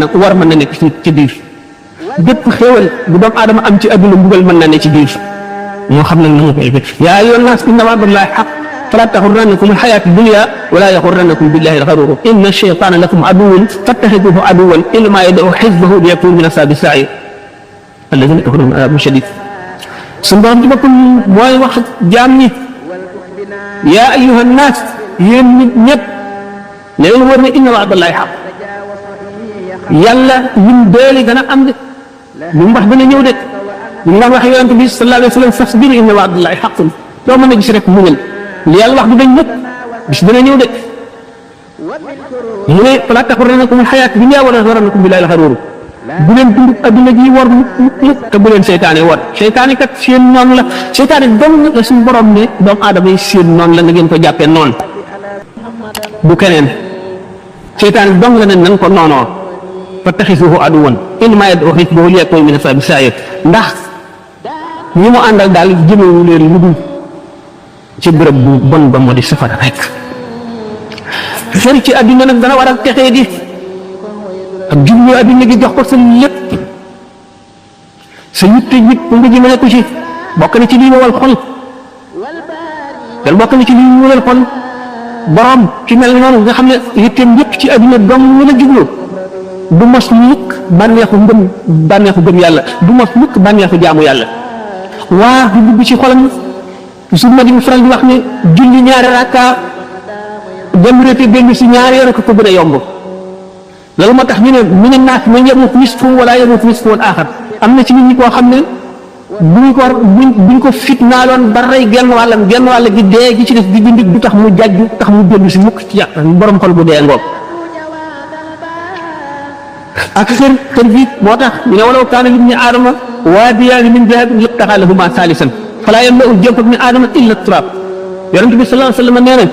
na nekk ci biir bépp xéewal bu doomu aadama am ci adduna mbugal mën na ne ci biir moo xam nag na mu koy def yaa ayyuhan naas inna wa'dallahi haqq falaa taxurrannakum alxayaatu dunya wala yaxurrannakum billahi alxaruur inna shaytaana lakum aduwwun fattaxiduuhu aduwwan innamaa yad'uu xizbahu liyakunu min ashaabi sa'iir alladina kafaru min adabin shadid suñu borom ci boppam mooy wax jaam ñi yaa ayyuha nnaas yéen nit ñëpp ne leen war ne inna wa'dallahi haqq yàlla lim doole dana am de lu mu wax dana ñëw de li mu daan wax yonent bi sallallahu alayhi wa sallam fasbir inna wa'dallahi haqqun doo mën a gis rek muñal li yàlla wax du dañ ñëpp bis dana ñëw de mu ne falaa taxurrannakum al-hayaatu dunya wa laa yaghurrannakum billaahi al-gharuur bu leen dund adduna ji war mukk te bu leen seytaane war seytaane kat seen noon la seytaane dong la suñu borom ne doomu aadama yi seen noon la nga ngeen ko jàppee noon du keneen seytaane dong la ne nan ko noonoo fattaxisuuhu aduwwan innamaa yad'uu hizbahu liyakuunu min ashaabi sa'iir ndax ñi mu àndal daal jëmewu leen lu dul ci bërëb bu bon ba moo di safara rek xër ci adduna nag dana war a texee di ak jublu adduna gi jox ko sa lépp sa yitte yit nga jëmale ko ci bokk na ci lii wowal xol dal bokk na ci lii wowal xol borom ci mel noonu nga xam ne yitteem yëpp ci adduna dong la jublu du mos mukk bànneexu gëm yàlla du mos mukk bànneexu jaamu yàlla waa du dugg ci xolam su ma di faral di wax ne julli ñaari rakka dem rété benn si ñaari yoon ko gën a yomb loolu moo tax ñu ne mina naas man yamut nisfu wala yamut nisfu aaxar am na ci nit ñi koo xam ne buñ ko fitnaaloon ba rey genn wàll gi dee gi ci def di dund du tax mu jàjju tax mu dellu si mukk ci yàq borom xol bu dee ngoog ak xër bi moo tax ñu ne walaw kaana libni aadama waadiyaani min dahabin labtaxaa lahumaa saalisan falaa yamla'u jawfa ibni aadama illa turaab yonent bi sallallahu alayhi wa sallam nee na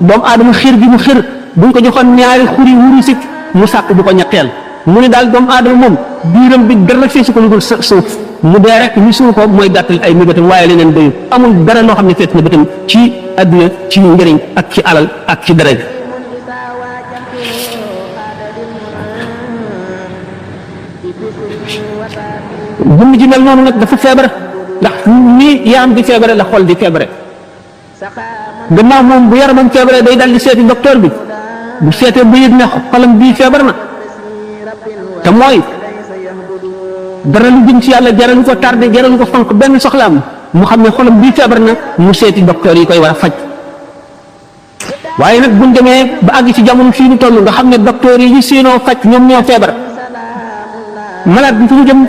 doomu aadama xër bi mu xër buñ ko joxoon ñaari xuri wurus mu sàkk bu ko ñetteel mu ne daal doomu aadama moom biiram bi dara feesu ko lu dul suuf mu dee rek ñu suul ko mooy gàttal ay mébatam waaye leneen doyul amul dara loo xam ne fees na bëtam ci adduna ci njëriñ ak ci alal ak ci dara jëmm ji mel noonu nag dafa feebar ndax ni yaram di feebare la xol di feebare gannaaw moom bu yaramam feebare day dal di seeti docteur bi bu seetee ba yëg ne xolam bii feebar na te mooy dara lu jëm ci yàlla jaralu ko tardé jaralu ko fonk benn soxlaam mu xam ne xolam bii feebar na mu seeti docteur yi koy war a faj waaye nag buñ demee ba àgg ci jamono fii ñu toll nga xam ne docteur yi ñu séenoo faj ñoom ñoo feebar malade bi fu ñu jëm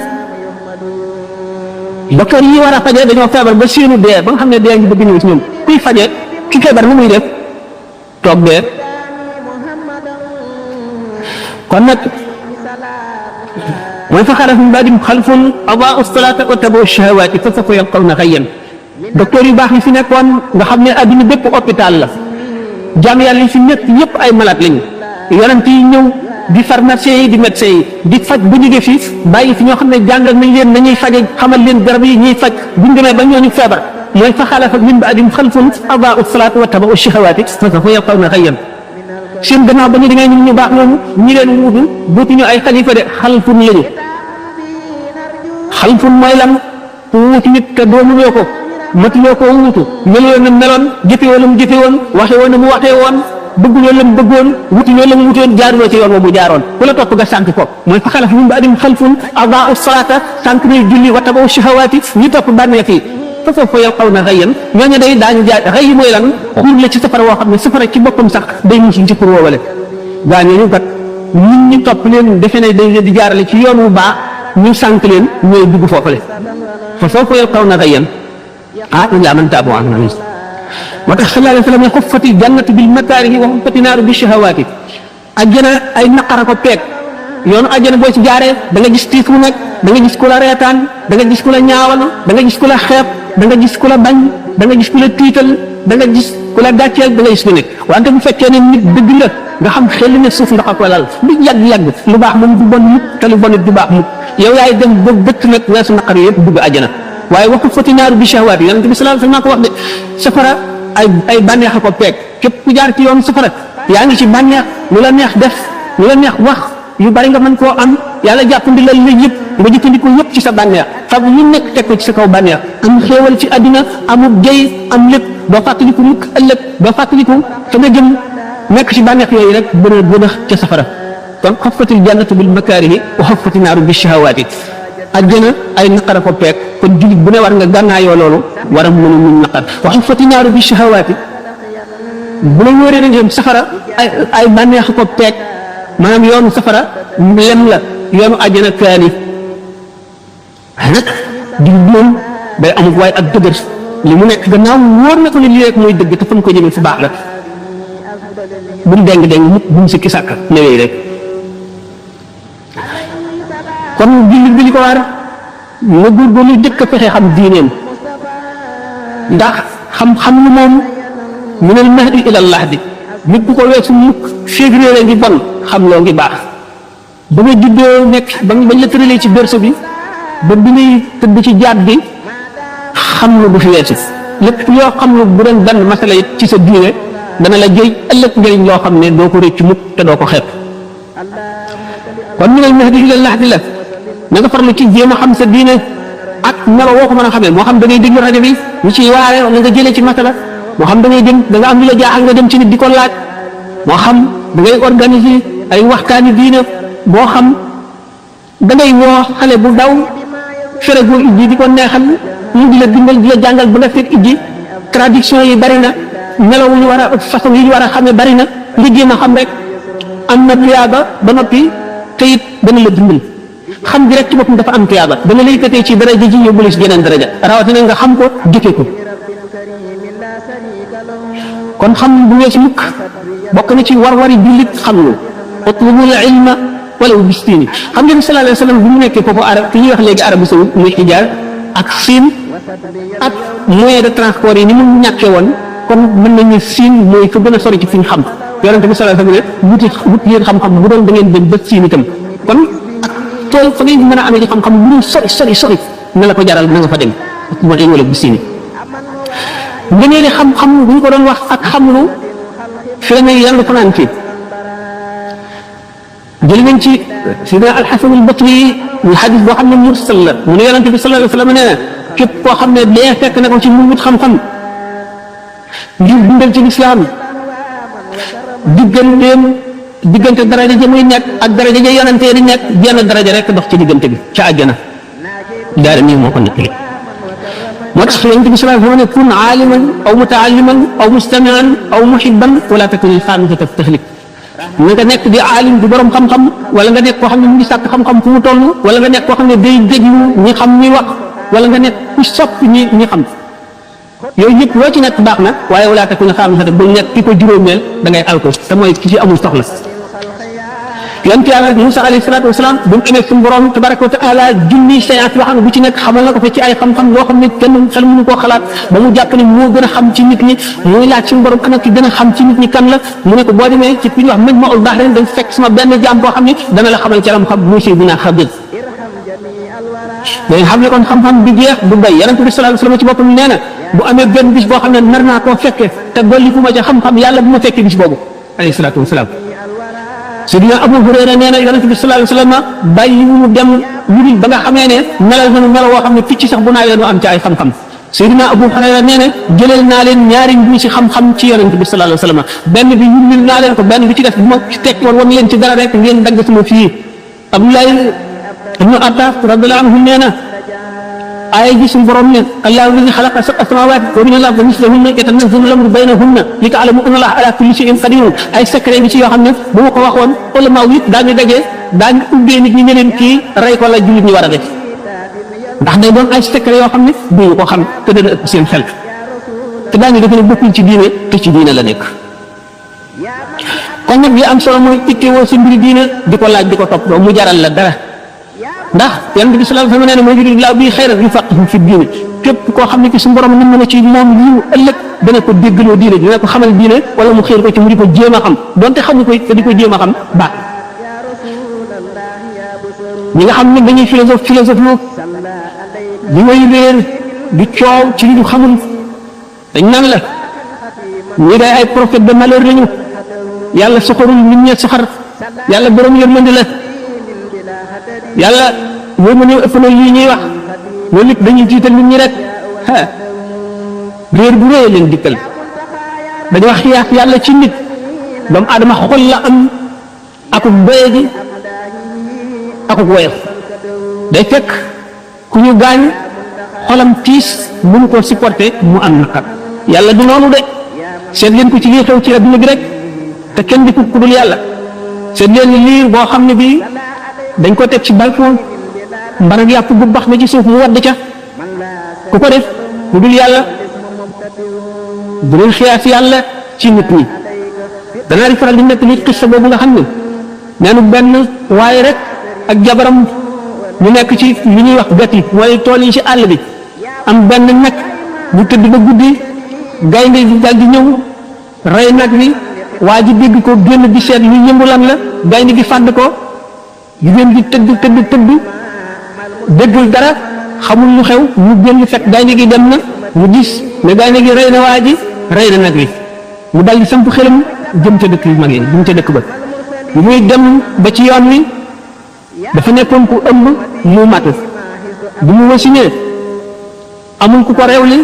docteur yi war a fajee dañoo feebar ba séenu dee ba nga xam ne dee ngi bëgg ñëw ci ñoom kuy fajee ki feebar nu muy def toog dee kon nag mooy fa xalafa min ba'dihim xalfun adaa'u salaata wa tabaa'u shahawaati fa sawfa yalqawna ghayyan docteur yu baax yi fi nekkoon nga xam ne adduna bépp hôpital la jaam yàlla yi fi nekk yëpp ay malade lañu yonent yi ñëw di pharmacien yi di médecin yi di faj bu jógee fi bàyyi fi ñoo xam ne jàngal nañ leen nañuy faje xamal leen garab yi ñuy faj buñ demee ba ñooñu feebar mooy fa xalafa min ba'dihim xalfun adaa'u salaata wa tabaa'u shahawaati fa sawfa yalqawna ghayyan seen gannaaw ba ñu dangay ñu baax ñooñu ñi leen wuutu dootuñu ay xalifa de xalfun lañu xalfun mooy lan ku wuutu nit te doomuloo ko matuloo ko wuutu meloo na meloon jëfewoo la mu jëfewoon waxewoo na mu waxee woon bëgguloo la mu bëggoon wutuloo la mu wutoon jaaruloo ci yoon wa mu jaaroon ku la topp nga sànq ko mooy fa xalafa min ba'dihim xalfun adaa'u salaata sànq nay julli wa tabaa'u shahawaati ñu topp bànneex yi fa sawfa yalqawna ghayyan ñooñu day daañu jaay xëy mooy lan xuur la ci safara woo xam ne safara ci boppam sax day mucc ci pour woowale gaa ñooñu kat nit ñi topp leen defe ne dañ leen di jaarale ci yoon wu baax ñu sànq leen ñooy dugg foofale fa sawfa yalqawna ghayyan illaa man taaba wa amila moo tax sallallahu alayhi wa sallam ne xuffati jannatu bil makaarihi wa xuffati naaru bi shahawaati ajjana ay naqara ko peeg yoonu ajjana boo ci jaaree da nga gis tiis mu nekk da nga gis ku la reetaan da nga gis ku la ñaawal da nga gis ku la xeeb da nga gis ku la bañ da nga gis ku la tiital da nga gis ku la gàcceel da nga gis ku nekk wante bu fekkee ne nit dëgg la nga xam xel ne suuf ndax ak lal lu yàgg-yàgg lu baax moom du bon mukk te lu bon it du baax mukk yow yaay dem ba dëkk nag weesu naqar yëpp dugg ajjana waaye waxu fati naaru bi shahawaat yonent bi sallallahu alayhi wasallam ko wax de safara ay bànneex a ko peeg képp ku jaar ci yoon safara yaa ngi ci bànneex lu la neex def lu la neex wax yu bari nga mën koo am yàlla jàppandi la yëpp nga jëfandikoo yëpp ci sa bànneex fab yu nekk teg ko ci sa kaw bànneex am xéewal ci àddina amul jëy am lépp doo fàttaliku mukk ëllëg doo fàttaliku fa nga jëm nekk ci bànneex yooyu rek bën a ca safara kon xaffatil jannatu bil makaarihi wa xaffati naaru bi shahawaati àjjana ay naqara ko peeg kon jullit bu ne war nga gànnaayoo loolu war a mën a muñ naqar waxu fati naaru bi shahawaati bu la wóoree nañ safara ay bànneex ko peeg maanaam yoonu safara lem la yoonu àjjana kaani waaye nag jullit moom day amul waaye ak dëgër li mu nekk gannaaw wóor na ko ne lii rek mooy dëgg te fa mu ko jëmee fu baax la bu mu deng mukk bu mu sikki sàkk newee rek kon jullit bi li ko war na góorgóorlu jëkk a fexe xam diineem ndax xam-xam lu moom minal mahdi ilal lahdi nit bu ko weesu mukk février ngi bon xam loo ngi baax ba nga juddoo nekk bañ la tëralee ci berceau bi ba bi ngay tëdd ci jaat bi xam lu bu fi weesu lépp yoo xam lu bu doon benn masala it ci sa diine dana la jëy ëllëg njëriñ loo xam ne doo ko rëcc mukk te doo ko xeeb kon minal mahdi ilal lahdi la na nga farlu ci jéem a xam sa diine ak melo woo ko mën a xamee moo xam da ngay déglu rajo bi ñu ciy waare wala nga jëlee ci masala moo xam da ngay dem da nga am lu la jaaxal nga dem ci nit di ko laaj moo xam da ngay organiser ay waxtaani diine boo xam da ngay woo xale bu daw fere goo ijji di ko neexal mu di la dimbal di la jàngal ba nga fekk ijji traduction yi bari na melo yu war a façon yi ñu war a xamee bari na li jéem a xam rek am na tuyaaba ba noppi te it dana la dimbal xam gi rek ci boppam dafa am tuyaaba dana la yëkkatee ci daraja ji yóbbu la ci yeneen daraja rawatina nga xam ko jëfee ko kon xam bu weesu mukk bokk na ci war-wari jullit xam lu utlubul ilma walaw bistini xam ngeen sallallahu alayhi wa sallam bi mu nekkee foofu arab fi ñuy wax léegi arabu saoud muy Hijaaz ak Siin ak moyen de transport yi ni mu ñàkkee woon kon mën nañu Siin mooy fa gën a sori ci fi ñu xam yonente bi sallallahu alayhi wa sallam ne wut yéen xam-xam bu doon da ngeen dem ba Siin itam kon tool fa ngeen mën a amee ci xam-xam bu dul sori na la ko jaral na nga fa dem utlubul ilma walaw bistini ngëneel xam-xam bu ñu ko doon wax ak xamlu fi la ne yàlla ko naan fii jël nañ ci sidna alxasan albatri ñu xadis boo xam ne mursal la mu ne yonente bi sallallahu alayhi wa sallam nee na képp koo xam ne dee fekk na ko ci mu wut xam-xam ngir dundal ci lislaam diggante daraja ja muy nekk ak daraja ja yonente di nekk jenn daraja rek dox ci diggante bi ca àjjana daara nii moo ko nettali moo tax yonent bi sallallahu alayhi wa sallam ne kun aaliman aw mutaalliman aw mustamian aw muhibban wala takun alxaamisata tahlik na nga nekk di aalim di borom xam-xam wala nga nekk koo xam ne mu ngi sàkk xam-xam fu mu toll wala nga nekk koo xam ne day déglu ñi xam ñi wax wala nga nekk ku sopp ñi xam yooyu yëpp loo ci nekk baax na waaye wala takun alxaamisata bul nekk ki ko juróomeel da ngay alko te mooy ki ci amul soxla yonent yàlla Musaa alayhi salaatu wasalaam bu mu amee suñu borom tabaraka wa taala junni séance yoo xam ne bu ci nekk xamal na ko fa ci ay xam-xam yoo xam ne kenn xel mënu koo xalaat ba mu jàpp ne moo gën a xam ci nit ñi muy laaj suñu borom ana ki gën a xam ci nit ñi kan la mu ne ko boo demee ci fi ñuy wax Majmaul Bahrayn dañ fekk sama benn jaam boo xam ne dana la xamal ci lam xam muy Seydina Xadir dañ xam ne kon xam-xam bi jeex du bay yonent bi sallallahu alayhi wasallam ci boppam nee na bu amee benn bis boo xam ne nar naa koo fekke te dolli ku ma ca xam-xam yàlla bu ma fekkee bis boobu alayhi salaatu wasalaam Seydina Abu Hurayra nee na yonent bi sallallahu alayhi wasallam bàyyi mu dem lu ba nga xamee ne melal na melo woo xam ne picc sax bu naawee nu am ci ay xam-xam Seydina Abu Hurayra nee na jëleel naa leen ñaari mbuusi xam-xam ci yonent bi sallallahu alayhi wasallam benn bi yullil naa leen ko benn bi ci def bu ma ci tekki woon wan leen ci dara rek ngeen dagg sama fii Abdoulaye ibnu Abbas radiyallahu anhu nee na aaya ji suñu borom ne allahu alladi xalaqa sab'a samawati wa min al-ardi mislahunna yatanazzalu al-amru baynahunna li ta'lamu anna allaha ala kulli shay'in qadirun ay secret bi ci yoo xam ne bu ma ko waxoon ulama yi daañu dajee daañu ubbee nit ñi ne leen kii rey ko la jullit ñi war a def ndax day doon ay secret yoo xam ne duñu ko xam te dana ëpp seen xel te daañu def ne bokkul ci diine te ci diine la nekk kon nag li am solo mooy ittewoo sa mbiri diine di ko laaj di ko topp doo mu jaral la dara ndax yonent bi sallallahu alayhi wa sallam nee na mooy yuridillaahu bihi xayran yufaqihu fi diine képp koo xam ne ki suñu borom mën na ci moom yiw ëllëg dana ko déggloo diine dina ko xamal diine wala mu xiir ko ci mu di ko jéem a xam donte xamu ko te di ko jéem a xam baax ñi nga xam ne dañuy philosophe di way réer di coow ci li ñu xamul dañ naan la ñi day ay prophète de malheur lañu yàlla soxorul nit ñi soxar yàlla borom yërmande la yàlla boo ma ñëw ëpp na lii ñuy wax loolu lépp dañuy jiital nit ñi rek réer bu réy leen dikkal dañu wax xiyaas yàlla ci nit doomu aadama xol la am akuk doye gi akuk woyof day fekk ku ñu gaañ xolam tiis mënu koo supporter mu am naqar yàlla du noonu de seet leen ko ci lii xew ci adduna bi rek te kenn di ku dul yàlla seet leen liir boo xam ne bii dañ ko teg ci balcon mbarag yàpp bu bax na ci suuf mu wadd ca ku ko def ku dul yàlla bu leen xiyaas yàlla ci nit ñi danaa di faral di nekk nit xissa boobu nga xam ne neenu benn waaye rek ak jabaram ñu nekk ci li ñuy wax gati mooy tool yi ci àll bi am benn nag ñu tëdd ba guddi gaynde gi dal di ñëw rey nag wi waa ji dégg ko génn di seet lu yëngu lan la gaynde gi fàdd ko jigéen gi tëdd déggul dara xamul lu xew mu génn fekk gaynde gi dem na mu gis ne gaynde gi rey na waa ji rey na nag wi mu dal di samp xelam jëm ca dëkk yu mag yi jëm ca dëkk ba bu muy dem ba ci yoon wi dafa nekkoon ku ëmb mu matu bu mu wasinee amul ku ko rewli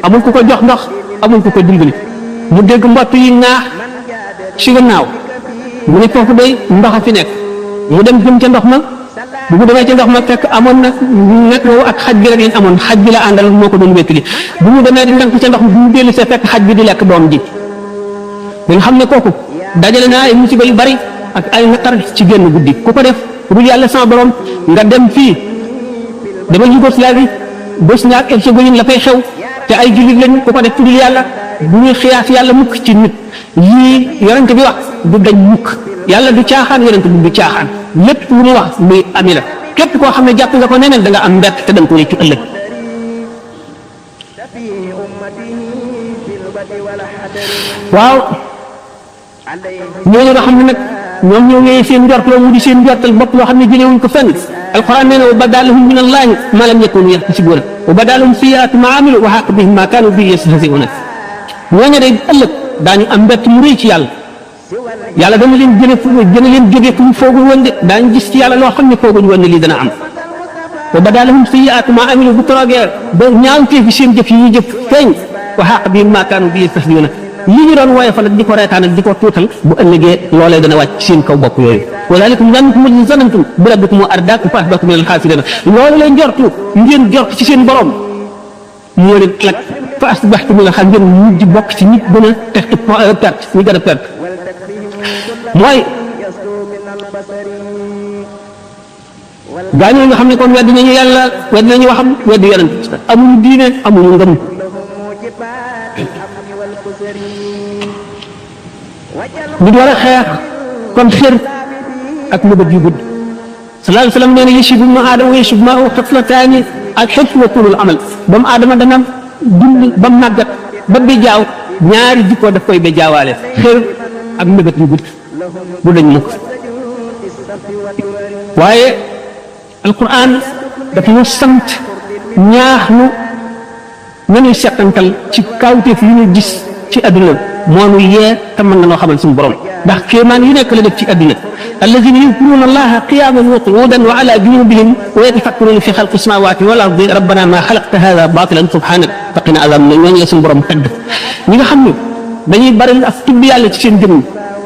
amul ku ko jox ndox amul ku ko dimbali mu dégg mbott yi ŋaax ci gannaaw mu ne foofu day ndox a fi nekk mu dem jëm ca ndox ma bu mu demee ca ndox ma fekk amoon na nekk woowu ak xaj bi rek lañ amoon xaj bi la àndal moo ko doon wéttali bu mu demee di ndànk ca ndox mi bu mu dellu see fekk xaj bi di lekk doom ji nga xam ne kooku dajale naa ay musiba yu bari ak ay naqar ci génn guddi ku ko def bu yàlla sama borom nga dem fii dama Yougoslavie Bosnie ak Herzégovine la fay xew te ay jullit lañ ku ko def tuddul yàlla bu ñuy xiyaas yàlla mukk ci nit yii yonent bi wax du dañ mukk yàlla du caaxaan yonent bi du caaxaan lépp lu mu wax muy ami la képp koo xam ne jàpp nga ko neneen da nga am mbett te da nga ko réccu ëllëg waaw ñooñu nga xam ne nag ñoom ñoo ñëwee seen njortloo mu di seen njortal bopp loo xam ne jëlewuñ ko fenn alquran nee na wa badalahum min allahi ma lam yakunu yaxtasibuna wa badalahum sayyi'atu ma amilu wa haqa bihim ma kanu bihi yastahzi'una ñooñu day ëllëg daañu am mbett mu rëy ci yàlla yàlla dana leen jóge fu mu foogul woon de daañu gis ci yàlla loo xam ne fooguñ woon ne lii dana am wa badalahum sayyi'atu ma amilu bu toogee ba ñaawtee fi seen jëf yi ñuy jëf feeñ wa haqa bihim ma kanu bihi yastahzi'una li ñu doon woyofal ak di ko reetaan ak di ko tuutal bu ëllëgee loolee dana wàcc seen kaw bopp yooyu wa zalikum zannukum allazii zannantum bi rabbikum ardaakum fa asbahtum min al-xaasiriin loolu lay njortu ngeen jort ci seen borom moo leen alak fa asbahtum min al-xaasiriin ngeen mujj bokk ci nit gën a perte ñu gën a perte mooy gaañoo nga xam ne kon wedd nañu yàlla wedd nañu waxam wedd yonent amuñu diine amuñu ngëm nit war a xeex kon xër ak mëbët yu gudd sallallahu alayhi wa sallam nee na yashib ibnu aadama wa yashib maahu xaflataani al xilm wa tulul amal doomu aadama dana dund ba màggat ba bi jaaw ñaari jikkoo daf koy ba jaawaale xër ak mëbët yu gudd bu dañ mukk waaye alquran daf ñu sant ñaax nu nañuy settantal ci kawteef yu ñu gis ci adduna moo nu yee te mën na noo xamal suñu borom ndax kéemaan yu nekk la def ci adduna alladina yadkuruna allaha qiyaman wa qu'udan wa ala junubihim wa yatafakkaruna fi xalqi samawati wal ardi rabbana ma xalaqta hada batilan subhanak faqina azab ñooñu la suñu borom tagg ñi nga xam ne dañuy bari ak tudd yàlla ci seen jëmm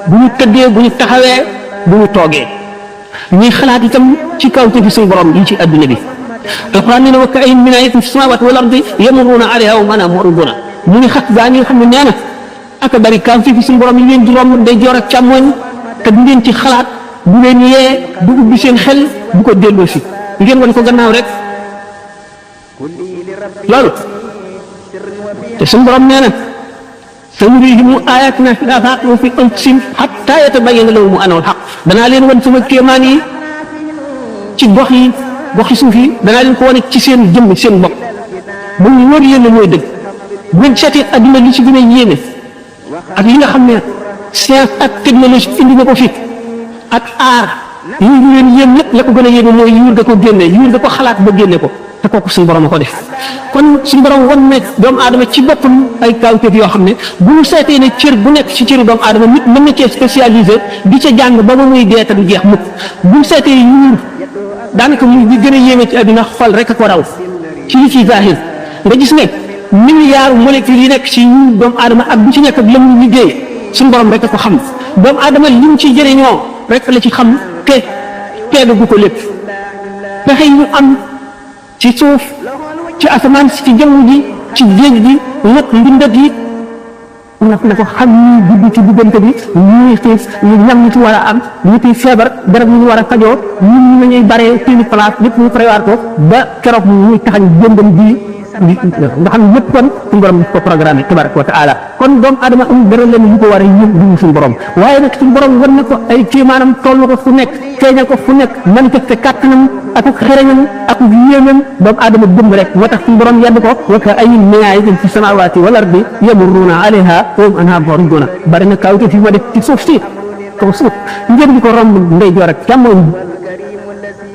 bu ñu tëddee bu ñu taxawee bu ñu toogee ñuy xalaat itam ci kawteef fi suñu borom yi ci adduna bi alquran nee na wa ka'ayyin min ayatin fi samawati wal ardi yamurruna alayha wa hum anha mu'riduna mu ngi xat gaa ñi nga xam ne nee na aka bari kaw fii fi suñu borom yi leen di romb day joor ak càmmoñ te du ngeen ci xalaat bu leen yee du ubbi seen xel bu ko delloo si ngeen wan ko gannaaw rek loolu te suñu borom nee na sanurihim ayatina fil afaaqi wa fi anfusihim hatta yatabayyana lahum annahu al-haqq danaa leen wan sama kéemaan yi ci goxi suuf yi danaa leen ko wane ci seen jëmm seen bopp bu ñu wër yéen mooy dëgg bu ngeen seetee adduna li ci gën a yéeme ak li nga xam ne science ak technologie indi na ko fi ak aar yi ñu leen yéem lépp la ko gën a yéeme mooy yuur da ko génne yuur da ko xalaat ba génne ko te kooku suñu borom a ko def kon suñu borom wan ne doomu aadama ci boppam ay kawteef yoo xam ne bu ñu seetee ne cër bu nekk ci cëru doomu aadama nit mën na cee spécialisé di ca jàng ba ba muy dee te du jeex mukk bu ñu seetee yuur daanaka muy di gën a yéeme ci adduna xol rek a ko raw ci li ci zahir nga gis ne milliards molécules yi nekk ci yuur doomu aadama ak bu ci nekk ak la mu liggéey suñu borom rek a ko xam doomu aadama li mu ci jëriñoo rek la ci xam te peegu gu ko lépp pexe yi ñu am ci suuf ci asamaan si ci jaww ji ci géej gi lépp mbindat yi nag na ko xam ni gudd ci diggante bi ñuy xiif ñu ñam ñu ci war a am ñu ciy feebar garab ñu war a fajoo ñun ñu nañuy baree seeni place lépp ñu prévoir ko ba keroog ñuy taxañ jëndam bii nga xam ne lépp kon suñu borom ko programme tabaraka wa taala kon doomu adama am dara leen ñu ko war a yëg du suñu borom waaye nag suñu borom war na ko ay kéemaanam toll na ko fu nekk feeñal ko fu nekk manifesté kàttanam ak xereñam ak yéemam doomu adama dëmb rek moo tax suñu borom yedd ko wa ka ayyin min aayatin fi samaawaati wal ardi yamurruuna alayha wa hum anhaa mu'riduun bari na kawte fi ma def ci suuf si kaw suuf ngeen di ko romb ndeyjoor ak càmmoñ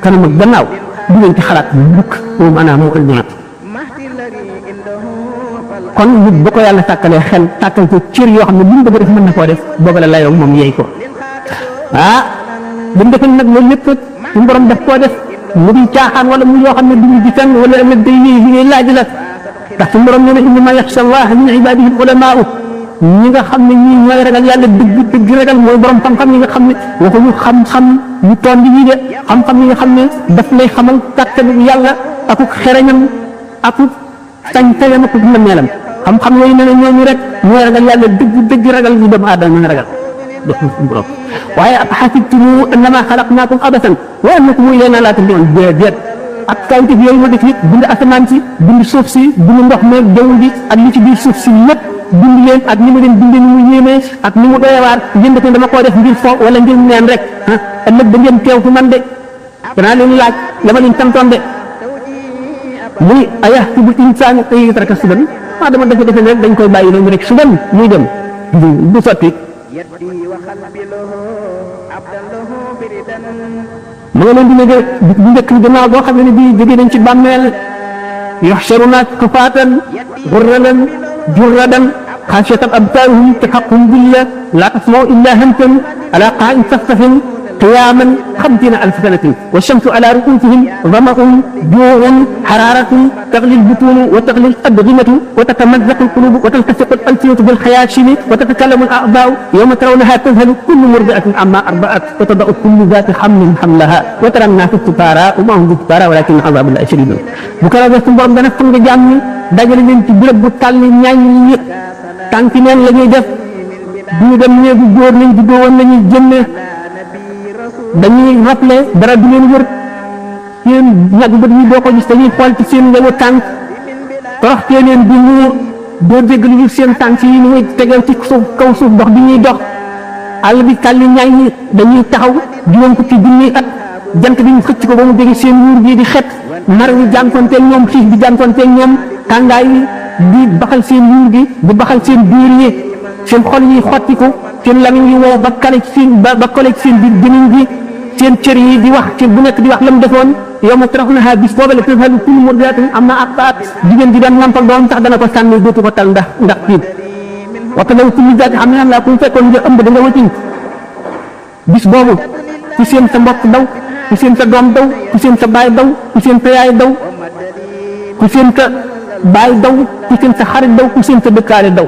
kanam ak gannaaw du ngeen ci xalaat mukk wa hum anhaa mu'riduun kon nit bu ko yàlla tàkkalee xel tàkkal ko cër yoo xam ne lu mu bëgg def mën na koo def booba la layoo moom yeey ko bu mu defee nag loolu lépp suñu borom def koo def mu di caaxaan wala mu yoo xam ne duñu di fenn wala ëllëg day li ngay laaj la ndax suñu borom nee na innama yaxsha Allah min ibadihi ulamaa'u ñi nga xam ne ñii ñooy ragal yàlla dëgg dëgg ragal mooy borom xam-xam yi nga xam ne waxuñu xam-xam ñu toon di ñii de xam-xam yi nga xam ne daf lay xamal kàttanu yàlla akuk xereñam akuk sañ-sañam akuk mëneelam xam-xam yooyu nee na ñooñu rek ñooy ragal yàlla dëgg dëgg ragal ñu doomu aadama mën a ragal dox suñu borom waaye xasibtum annama xalaqnaakum abasan wa annakum ilaynaa laa turja'uun déedéet ak kawtif yooyu ma def yëpp bind asamaan si bind suuf si bind ndox meeg jaww ji ak li ci biir suuf si lépp bind leen ak ni ma leen bindee ni mu yéemee ak ni mu doyewaar yéen def ne dama koo def ngir fo wala ngir neen rek ëllëg da ngeen teew fi man de danaa leen laaj la ma leen santoon de muy ayahsabu l-insaanu an yutraka sudan dama defe rek dañ koy bàyyi noonu rek sudan muy dem du sotti mu nga leen di ne bu njëkk ni gannaaw boo xam ne bii jóge nañ ci bàmmeel yuhsharuna kufaatan ghurran jurradan khashiyatan absaaruhum tarhaquhum dhillah la tasma'u illa hamsan ala qa'in safsafin قياما 50,000 سنة والشمس على رؤوسهم ظمأ جوع حرارة تغلي البطون وتغلي الأدغمة وتتمزق القلوب وتلتصق الألسنة بالخياشيم وتتكلم الأعضاء يوم ترونها تذهل كل مرضعة عما أرضعت وتضع كل ذات حمل حملها وترى الناس سكارى وما هم بسكارى ولكن عذاب الله شديد بكرة بس borom dana fam nga jàmm dajale leen ci béréb bu tàll ñaañ ñi tànki neen la ñuy def bu ñu dem néegu góor lañ juddoo woon lañuy jënne dañuy rappelé dara du leen wër seen ñag bët yi doo ko gis dañuy xool ci seen ngewu tànk toroxtee leen di muur doo dégg lu seen tànk yi ni muy tegal ci suuf kaw suuf dox bi ñuy dox àll bi tàlli ñaay ñi dañuy taxaw juróom fukki junniy at jant bi ñu xëcc ko ba mu jege seen wuur bii di xet mar wi jànkonteel ñoom xiif bi jànkonteel ñoom tàngaay yi di baxal seen wuur gi di baxal seen biir yi seen xol yi xottiku seen lamiñ yi wow ba kale ci seen ba kole ci seen biir gémmiñ gi seen cër yi di wax ci bu nekk di wax la mu defoon yow ma tarawnaha bis booba la tadhalu kullu murdi'atin amma arda'at jigéen ji daan nampal doom sax dana ko sànni dootu ko tal ndax tiit wa tada'u kullu zaati hamlin la ku fekkoon nga ëmb da nga wëcin bis boobu ku seen sa mbokk daw ku seen sa doom daw ku seen sa baay daw ku seen sa yaay daw ku seen sa baay daw ku seen sa xarit daw ku seen sa dëkkaale daw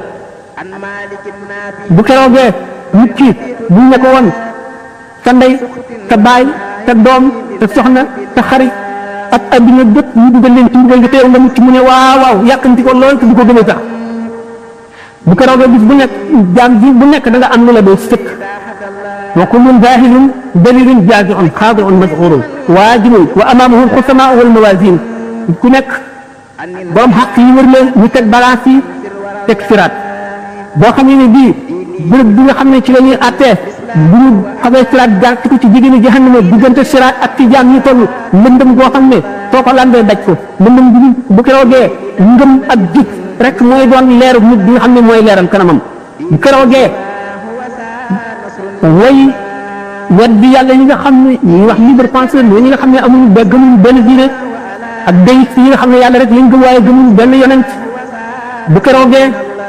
bu keroogee nit ki buñ ne ko woon sa ndey sa baay sa doom sa soxna sa xarit ak adduna bépp ñu dugal leen ci mbugal nga teew nga mucc mu ne waaw waaw yàkkanti ko lool te du ko gën a sax bu keroogee bis bu nekk jaam ji bu nekk da nga am lu la doy sëkk wa kullun zaahilun dalilun jaazi'un xaadi'un mas'uurun waajibun wa amaamahu al-xusamaa wal mawaazin ku nekk borom xaq yi wër leen ñu teg balance yi teg siraat boo xam ne bii bërëb bi nga xam ne ci la ñuy àttee bu ñu xamee siraat gàtt ko ci jigéeni jahannama diggante siraat ak ci jaam ñi toll lëndëm goo xam ne soo ko lambee daj ko lëndëm bi bu keroogee ngëm ak jub rek mooy doon leeru nit bi nga xam ne mooy leeral kanamam bu keroogee way weddi yàlla yi nga xam ne ñuy wax libre penseur ñi nga xam ne amuñu ba gëmuñu benn diine ak déyit yi nga xam ne yàlla rek lañ gëm waaye gëmuñu benn yonent bu keroogee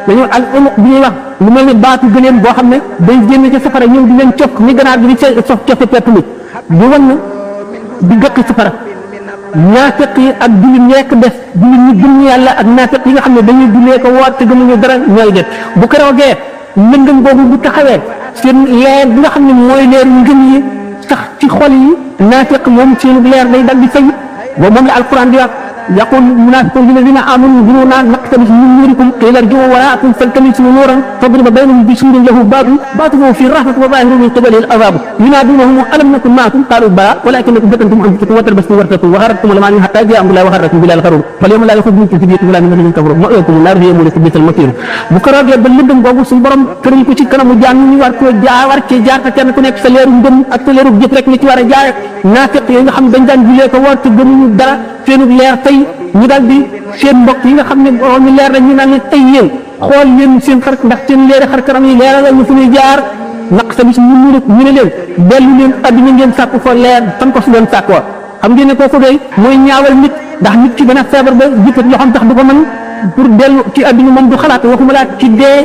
dañu al umuq bi ñuy wax lu mel ni baatu gëléem boo xam ne day génn ci safara ñëw di leen cof ni ganaar bi di sof cofe pepp mi di wan di gëkk safara naafeq yi ak jullit ñi rekk def jullit ñi gëm yàlla ak naafeq yi nga xam ne dañuy jullee ko woor te gëmuñu dara ñooy def bu keroogee lëndëm boobu bu taxawee seen leer bi nga xam ne mooy leeru ngëm yi sax ci xol yi naafeq moom seen leer day dal di fay boobu moom la alquran di wax يقول المنافقون للذين آمنوا انظرونا نقتبس من نوركم قيل ارجعوا وراءكم فالتمسوا نورا فاضرب بينهم بسور له باب باطنه في الرحمة وظاهره من قبله العذاب ينادونهم ألم نكن معكم قالوا بلى ولكنكم فتنتم أنفسكم وتربصتم وارتبتم وغرتكم الأماني حتى جاء أمر الله وغركم بالله الغرور فاليوم لا يأخذ منكم فدية ولا من الذين كفروا مأواكم النار هي مولاكم بئس المصير bu ko roogee ba lëndëm boobu suñu borom tëral ko ci kanamu jaam ñu war koo war cee jaar te kenn ku nekk sa leeru ngëm ak sa leeru jëf rek ni ci war a jaare naafiq yi nga xam dañ daan julee ko woor te gëmuñu dara seenu leer tey ñu daal di seen mbokk yi nga xam ne ñu leer na ñu naan leen tey yéen xool leen seen xar ndax seen leeri xar kanam yi leeral ñu fu ñuy jaar naq tamit ñu ne leen dellu leen adduna ngeen sàkku fa leer fan ko su doon sàkkoo xam ngeen ne kooku doy mooy ñaawal nit ndax nit ki dana feebar ba jikkat loo xam tax du ko mën pour dellu ci adduna moom du xalaat waxuma laa ci dee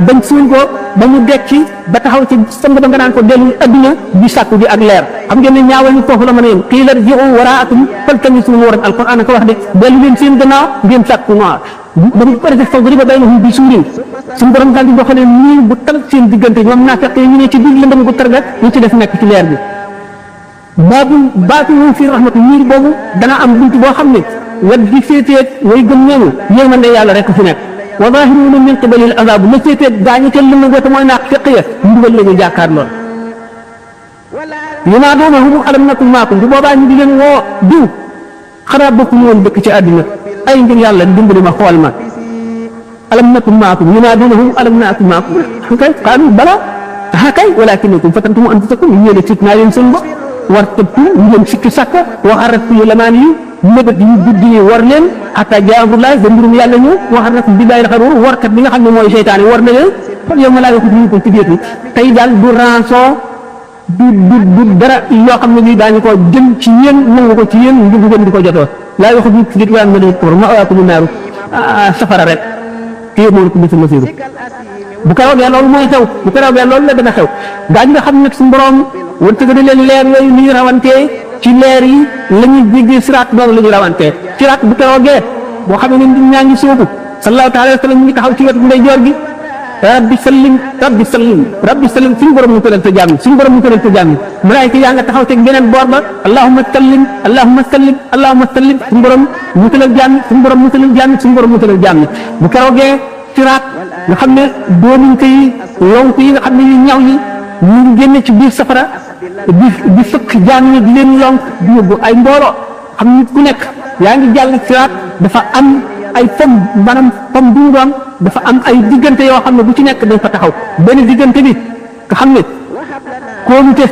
bañ suul ko ba mu dekki ba taxaw ci sang ba nga naan ko dellu adduna di sàkku ji ak leer xam ngeen ne ñaawal nit foofu la mën a yem qiila irji'u waraakum faltamisu nuuran alquran ko wax de dellu leen seen gannaaw ngeen sàkku noor ba mu pare fadriba baynahum bi suurin suñu borom daal di doxalee nii bu tal seen diggante ñoom naafeq yi ñu ne ci biir lëndëm gu targa ñu ci def nekk ci leer bi baatuhum fi rahmati niir boobu dana am buntu boo xam ne wet bi féeteeg way gëm ñooñu yërmande yàlla rek fi nekk wa zaahiruuna min qibalil azaab la féeteeg gaañu ca lëndëm goote mooy naafeq ya mbugal la ñu jàkkaar lool yunaaduunahum alam nakun maakum bu boobaa ñu di leen woo diw xanaa bokkuñu woon dëkk ci àddina ay ngir yàlla dimbali ma xool ma alam nakun maakum yunaaduunahum alam nakun maakum kay qaalu bala kay walaakinnakum fatantum anfusakum yéen a fit naa leen seen bopp war tëbtu ngeen sikki sàkk waxaratkum lamaan yi mébét yu guddi yi war leen xataa jaa amrullaah ba mbirum yàlla ñëw waxaratkum billaahi al-xaruur warkat bi nga xam ne mooy seytaane war na leen kon yow ma laa yokk ñu ko ci déetu tey daal du rançon du dara yoo xam ne nii daañu ko jëm ci yéen nangu ko ci yéen ngir ngeen di ko jotoo laa yokk ñu ci déet waa na pour ma'waakumu naaru safara rek kii moom ko bisu masiiru bu ko roogee loolu mooy xew bu ko roogee loolu la dana xew gaa ñi nga xam ne nag suñu borom wërsëg di leen leer yooyu ñuy rawantee ci leer yi la ñuy jéggee siraat noonu la ñuy rawantee siraat bu ko roogee boo xam ne nit ñaa ngi sóobu sallallahu taala wa sallam ñu ngi taxaw ci wetu ndeyjoor gi rabbi sallim rabbi sallim rabbi sallim suñu borom mu tëral sa jaam suñu borom mu tëral sa jaam malaayika yaa nga taxaw ci beneen boor ba allahumma sallim allahumma sallim allahumma sallim suñu borom mu tëral jaam suñu borom mu tëral jaam suñu borom mu tëral jaam bu ko roogee siraat nga xam ne doomuñ koy lonk yi nga xam ne yu ñaw yi ñu ngi génne ci biir safara di fëkk jaam ñi di leen lonk di yóbbu ay mbooloo xam nit ku nekk yaa ngi jàll siraat dafa am ay pom maanaam pom bu mu doon dafa am ay diggante yoo xam ne bu ci nekk dañ fa taxaw benn diggante bi nga xam ne kóolute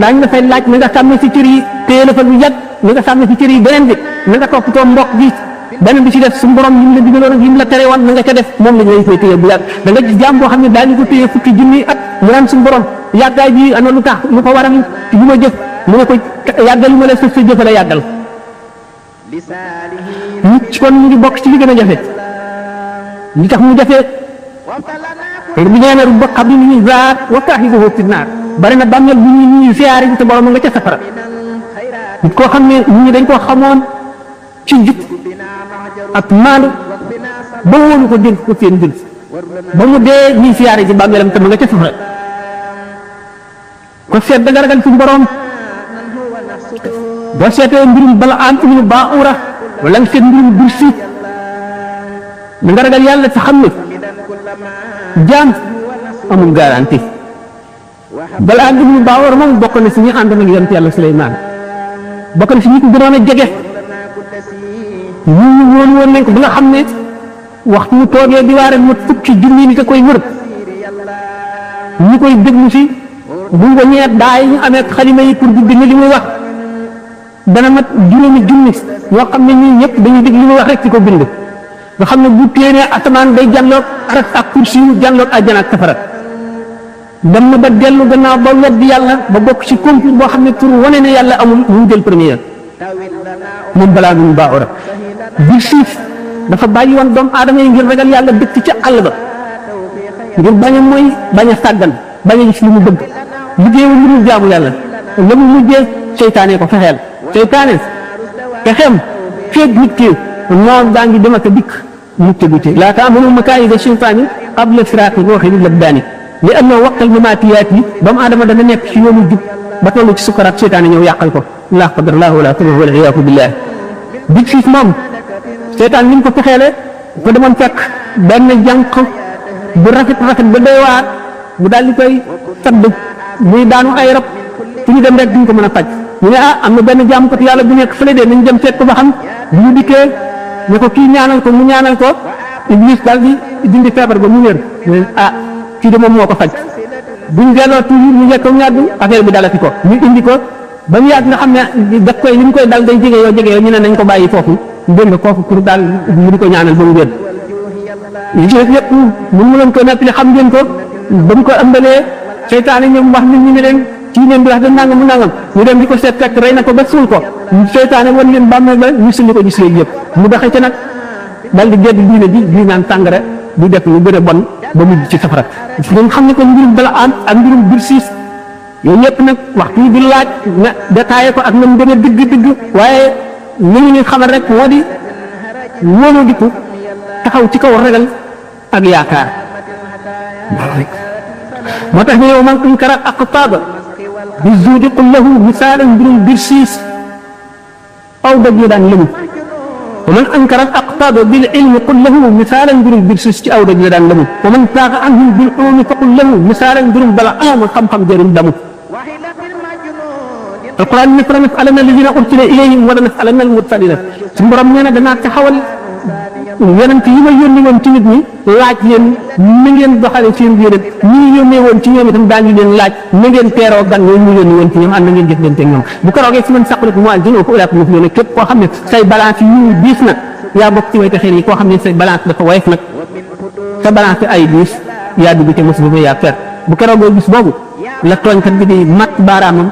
daañu la fay laaj na nga sàmm ci cër yi téye la fa lu yàgg na nga sàmm ci cër yi beneen bi na nga toppatoo mbokk gi beneen bi ci def suñu borom yim la digaloon ak yim la tere woon na nga ca def moom la ñu koy téye bu yàgg da nga gis jaam boo xam ne daañu ko téye fukki junni at mu naan suñu borom yàggaay bi ana lu tax lu ko waral ci bu ma jëf mu ne ko yàggal ma la sa jëf la yàggal nit kon mu ngi bokk ci li gën a jafe li tax mu jafe bi nee na rubba qabrin zaat wa saahibuhu fi naar bari na bàmmeel bu ñuy siyaare te borom nga ca safara nit koo xam ne nit ñi dañ koo xamoon ci jub ak maandu ba wóolu ko dénk ko seen dil ba mu dee ñuy siyaare ci bàmmeelam te ma nga ca safara ko seet da nga ragal suñu borom boo seetee mbirum bala am ibnu Baura wala nga seet mbirum Bursi da nga ragal yàlla te xam ne jaam amul garantie bala am ibnu Baura moom bokk na si ñi àndoon ak yonent yàlla Suleymaan bokk na si ñi ko gënoon a jege ñu wóolu woon nañ ko ba nga xam ne waxtu mu toogee di waare mu fukki junni nit a koy wër ñu koy déglu si bu ko ñeet daay ñu amee xalima yi pour di dégg li muy wax dana mat juróomi junni ñoo xam ne ñii ñëpp dañuy dégg li muy wax rek ci ko bind nga xam ne bu téenee asamaan day jàlloog aras ak kursi yu jàlloog àjjana ak safara dem na ba dellu gannaaw ba weddi yàlla ba bokk ci concours boo xam ne pour wane ne yàlla amul mu jël première moom balaa mu baaxoo rek bi siif dafa bàyyi woon doomu aadama yi ngir ragal yàlla dëkk ca àll ba ngir bañ a mooy bañ a sàggan bañ a gis li mu bëgg liggéeyul lu dul jaamu yàlla la mu mujjee seytaane ko fexeel seytaane fexeem feeg nit ki noon daa ngi dem ak a dikk mucc ci laa taamanu makaayida seytaani qabla firaaqi ruuhi lil abdaani li annahu waqtal mamaatiyaat yi doomu aadama dana nekk ci yoonu jub ba toll ci sukaraat seytaane ñëw yàqal ko laa qadarallaahu wala qadara wal iyaazu billaah bi siif moom seytaan ni mu ko fexeele ba demoon fekk benn jànq bu rafet ba doy waar mu daal di koy sadd muy daanu ay rab fu ñu dem rek duñ ko mën a faj ñu ne am na benn jaamkat yàlla bu nekk fële de nañ dem seet ko ba xam bu ñu dikkee ne ko kii ñaanal ko mu ñaanal ko Iblis daal di dindi feebar ba mu wér ñu kii de moom moo ko faj buñ delloo toujours ñu yegg ñaar affaire bi dalati ko ñu indi ko ba mu yàgg nga xam ne daf koy li mu koy dal day jege yoo ñu ne nañ ko bàyyi foofu dégg nga foofu pour daal ñu di ko ñaanal ba mu wér li ci yëpp mun mu leen ko nettali xam ngeen ko ba mu ko ëmbalee seytaane ñoom wax nit ñi ne leen kii leen di wax da nangam mu nangam ñu dem di ko seet fekk rey na ko ba suul ko seytaane wan leen bàmmeel ba ñu sulli ko gis leen yëpp mu doxee ca nag dal di gedd diine ji naan tàngara di def lu gën a bon ba mujj ci safara ngeen xam ne ko mbirum bala am ak mbirum Birsiis yooyu yëpp nag waxtu yi di laaj na détaillé ko ak na mu gën a digg waaye li ñu xamal rek moo di wóolu diku taxaw ci kaw ragal ak yaakaar moo tax ñu yow man ankara aqtaaba bi zuudi qul lahu misaalan mbirum Birsiis aw dëgg yi daan lëmu wa man ankara aqtaaba bil ilmi qul lahu misaalan mbirum Birsiis ci aw dëgg yi daan lëmu wa man taaxa anhum bil ulumi fa qul lahu misaalan mbirum bala ama xam-xam jëriñ damu alquran ne fala nas'alanna alladina ursila ilayhim wala nas'alanna almursalina suñu borom nee na danaa taxawal yonent yi ma yónni woon ci nit ñi laaj leen na ngeen doxale seen yonent ñi yónnee woon ci ñoom itam daañu leen laaj na ngeen teeroo gan yooyu ñu yónni woon ci ñoom ànd na ngeen jëflante ak ñoom bu ko roogee si man saqalat muwaazin fa ulaa'ika muflihuun képp koo xam ne say balance yu diis nag yaa bokk ci way texee yi koo xam ne say balance dafa woyof nag sa balance ay diis yaa dugg ca musiba yaa fer bu ko roogee bis boobu la tooñkat bi di mat baaraamam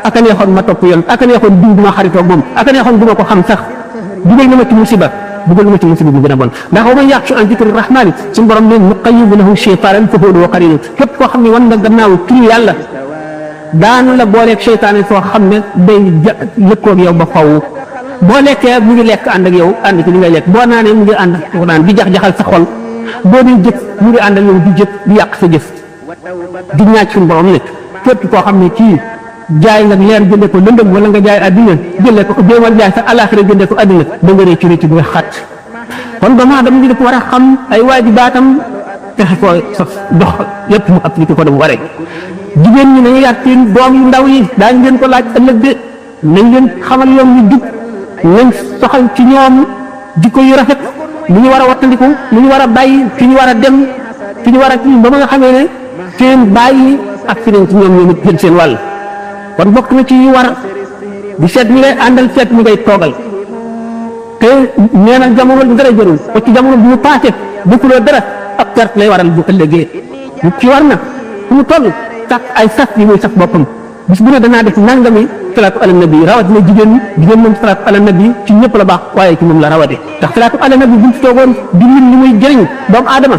aka neexoon ma topp yoon aka neexoon diw du ma xaritoog moom aka neexoon du ma ko xam sax dugal na ma ci musiba bu gën a bon ndax wa man yaxshu an dikri rahmaani suñu borom ne nuqayyid lahu shaytaanan fa huwa lahu qariin képp koo xam ne wan nga gannaaw turu yàlla daanu la booleeg seytaane soo xam ne day lëkkoog yow ba faw boo lekkee mu ngi lekk ànd ak yow ànd ci li ngay lekk boo naanee mu ngi ànd ak naan di jax-jaxal sa xol boo dee jëf mu ngi ànd ak yow di jëf di yàq sa jëf di ñaaj suñu borom ne képp koo xam ne kii jaay nga leer jëndee ko lëndëm wala nga jaay adduna jëndee ko jéemal jaay sa alaxira jëndee ko adduna da nga réccu réccu bi xat kon doomu aadama ñi dafa war a xam ay waajibaatam fexe ko sa dox yëpp mu appliqué ko dem waree jigéen ñi nañu yar seen doom yu ndaw yi daañu leen ko laaj ëllëg de nañ leen xamal yoon yu jub nañ soxal ci ñoom jikko yu rafet lu ñu war a wattandiku lu ñu war a bàyyi fi ñu war a dem fi ñu war a kii ba ma nga xamee ne seen bàyyi ak fi nañ ci ñoom ñoom it jël seen wàll kon bokk na ci yu war di seet ñi ngay àndal seet ñi ngay toogal te nee na jamono dara jërul ba ci jamono bu mu paase defuloo dara ab perte lay waral bu ëllëgee bu ci war na fu mu toll sax ay sas yi muy sas boppam bis bu ne danaa def nangami salaatu ala nabi rawatina jigéen moom salaatu ala nabi ci ñëpp la baax waaye ci moom la rawate ndax salaatu ala nabi buñ ci toogoon di lim li muy jëriñ doomu aadama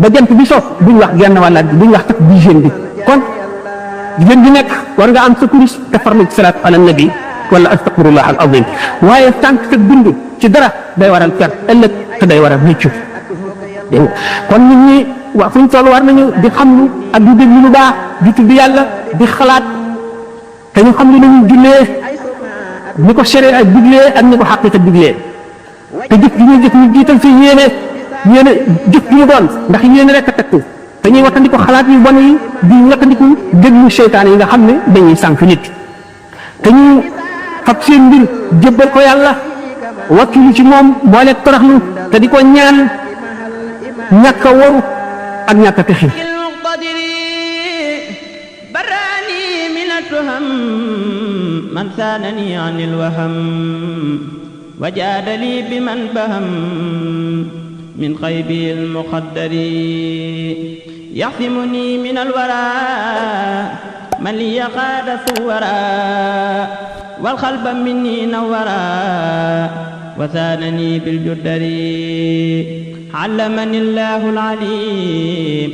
ba jant bi so duñ wax genn wàllaat bi duñ wax sax dixième bi kon jigéen bi nekk war nga am sa kuris te farlu ci salaatu ala nabi wala astaqfirullah al azim waaye tànk sa dund ci dara day waral per ëllëg te day waral mucc dégg nga kon nit ñi waa fu ñu toll war nañu di xam lu ak di déglu lu baax di tudd yàlla di xalaat te ñu xam ne nañu jullee ni ko sharia diglee ak ni ko xaqiqa diglee te jëf gi ñuy jëf ñu jiital si yéene jëf gi ñu doon ndax yéene rek a tekku te ñuy wattandiku xalaat yu bon yi di wattandiku déglu seytaane yi nga xam ne dañuy sànq nit te ñu fab seen mbir jébbal ko yàlla wakkilu ci moom boole toroxlu te di ko ñaan ñàkk a waru ak ñàkk a texi man saanani an ilwaham wajaadali bi man baham min xaybi almuqaddari yaxsimuni min alwara man li yaqaada suwara walxalba minni nawara wasaanani biljuddari allamani allahu alalim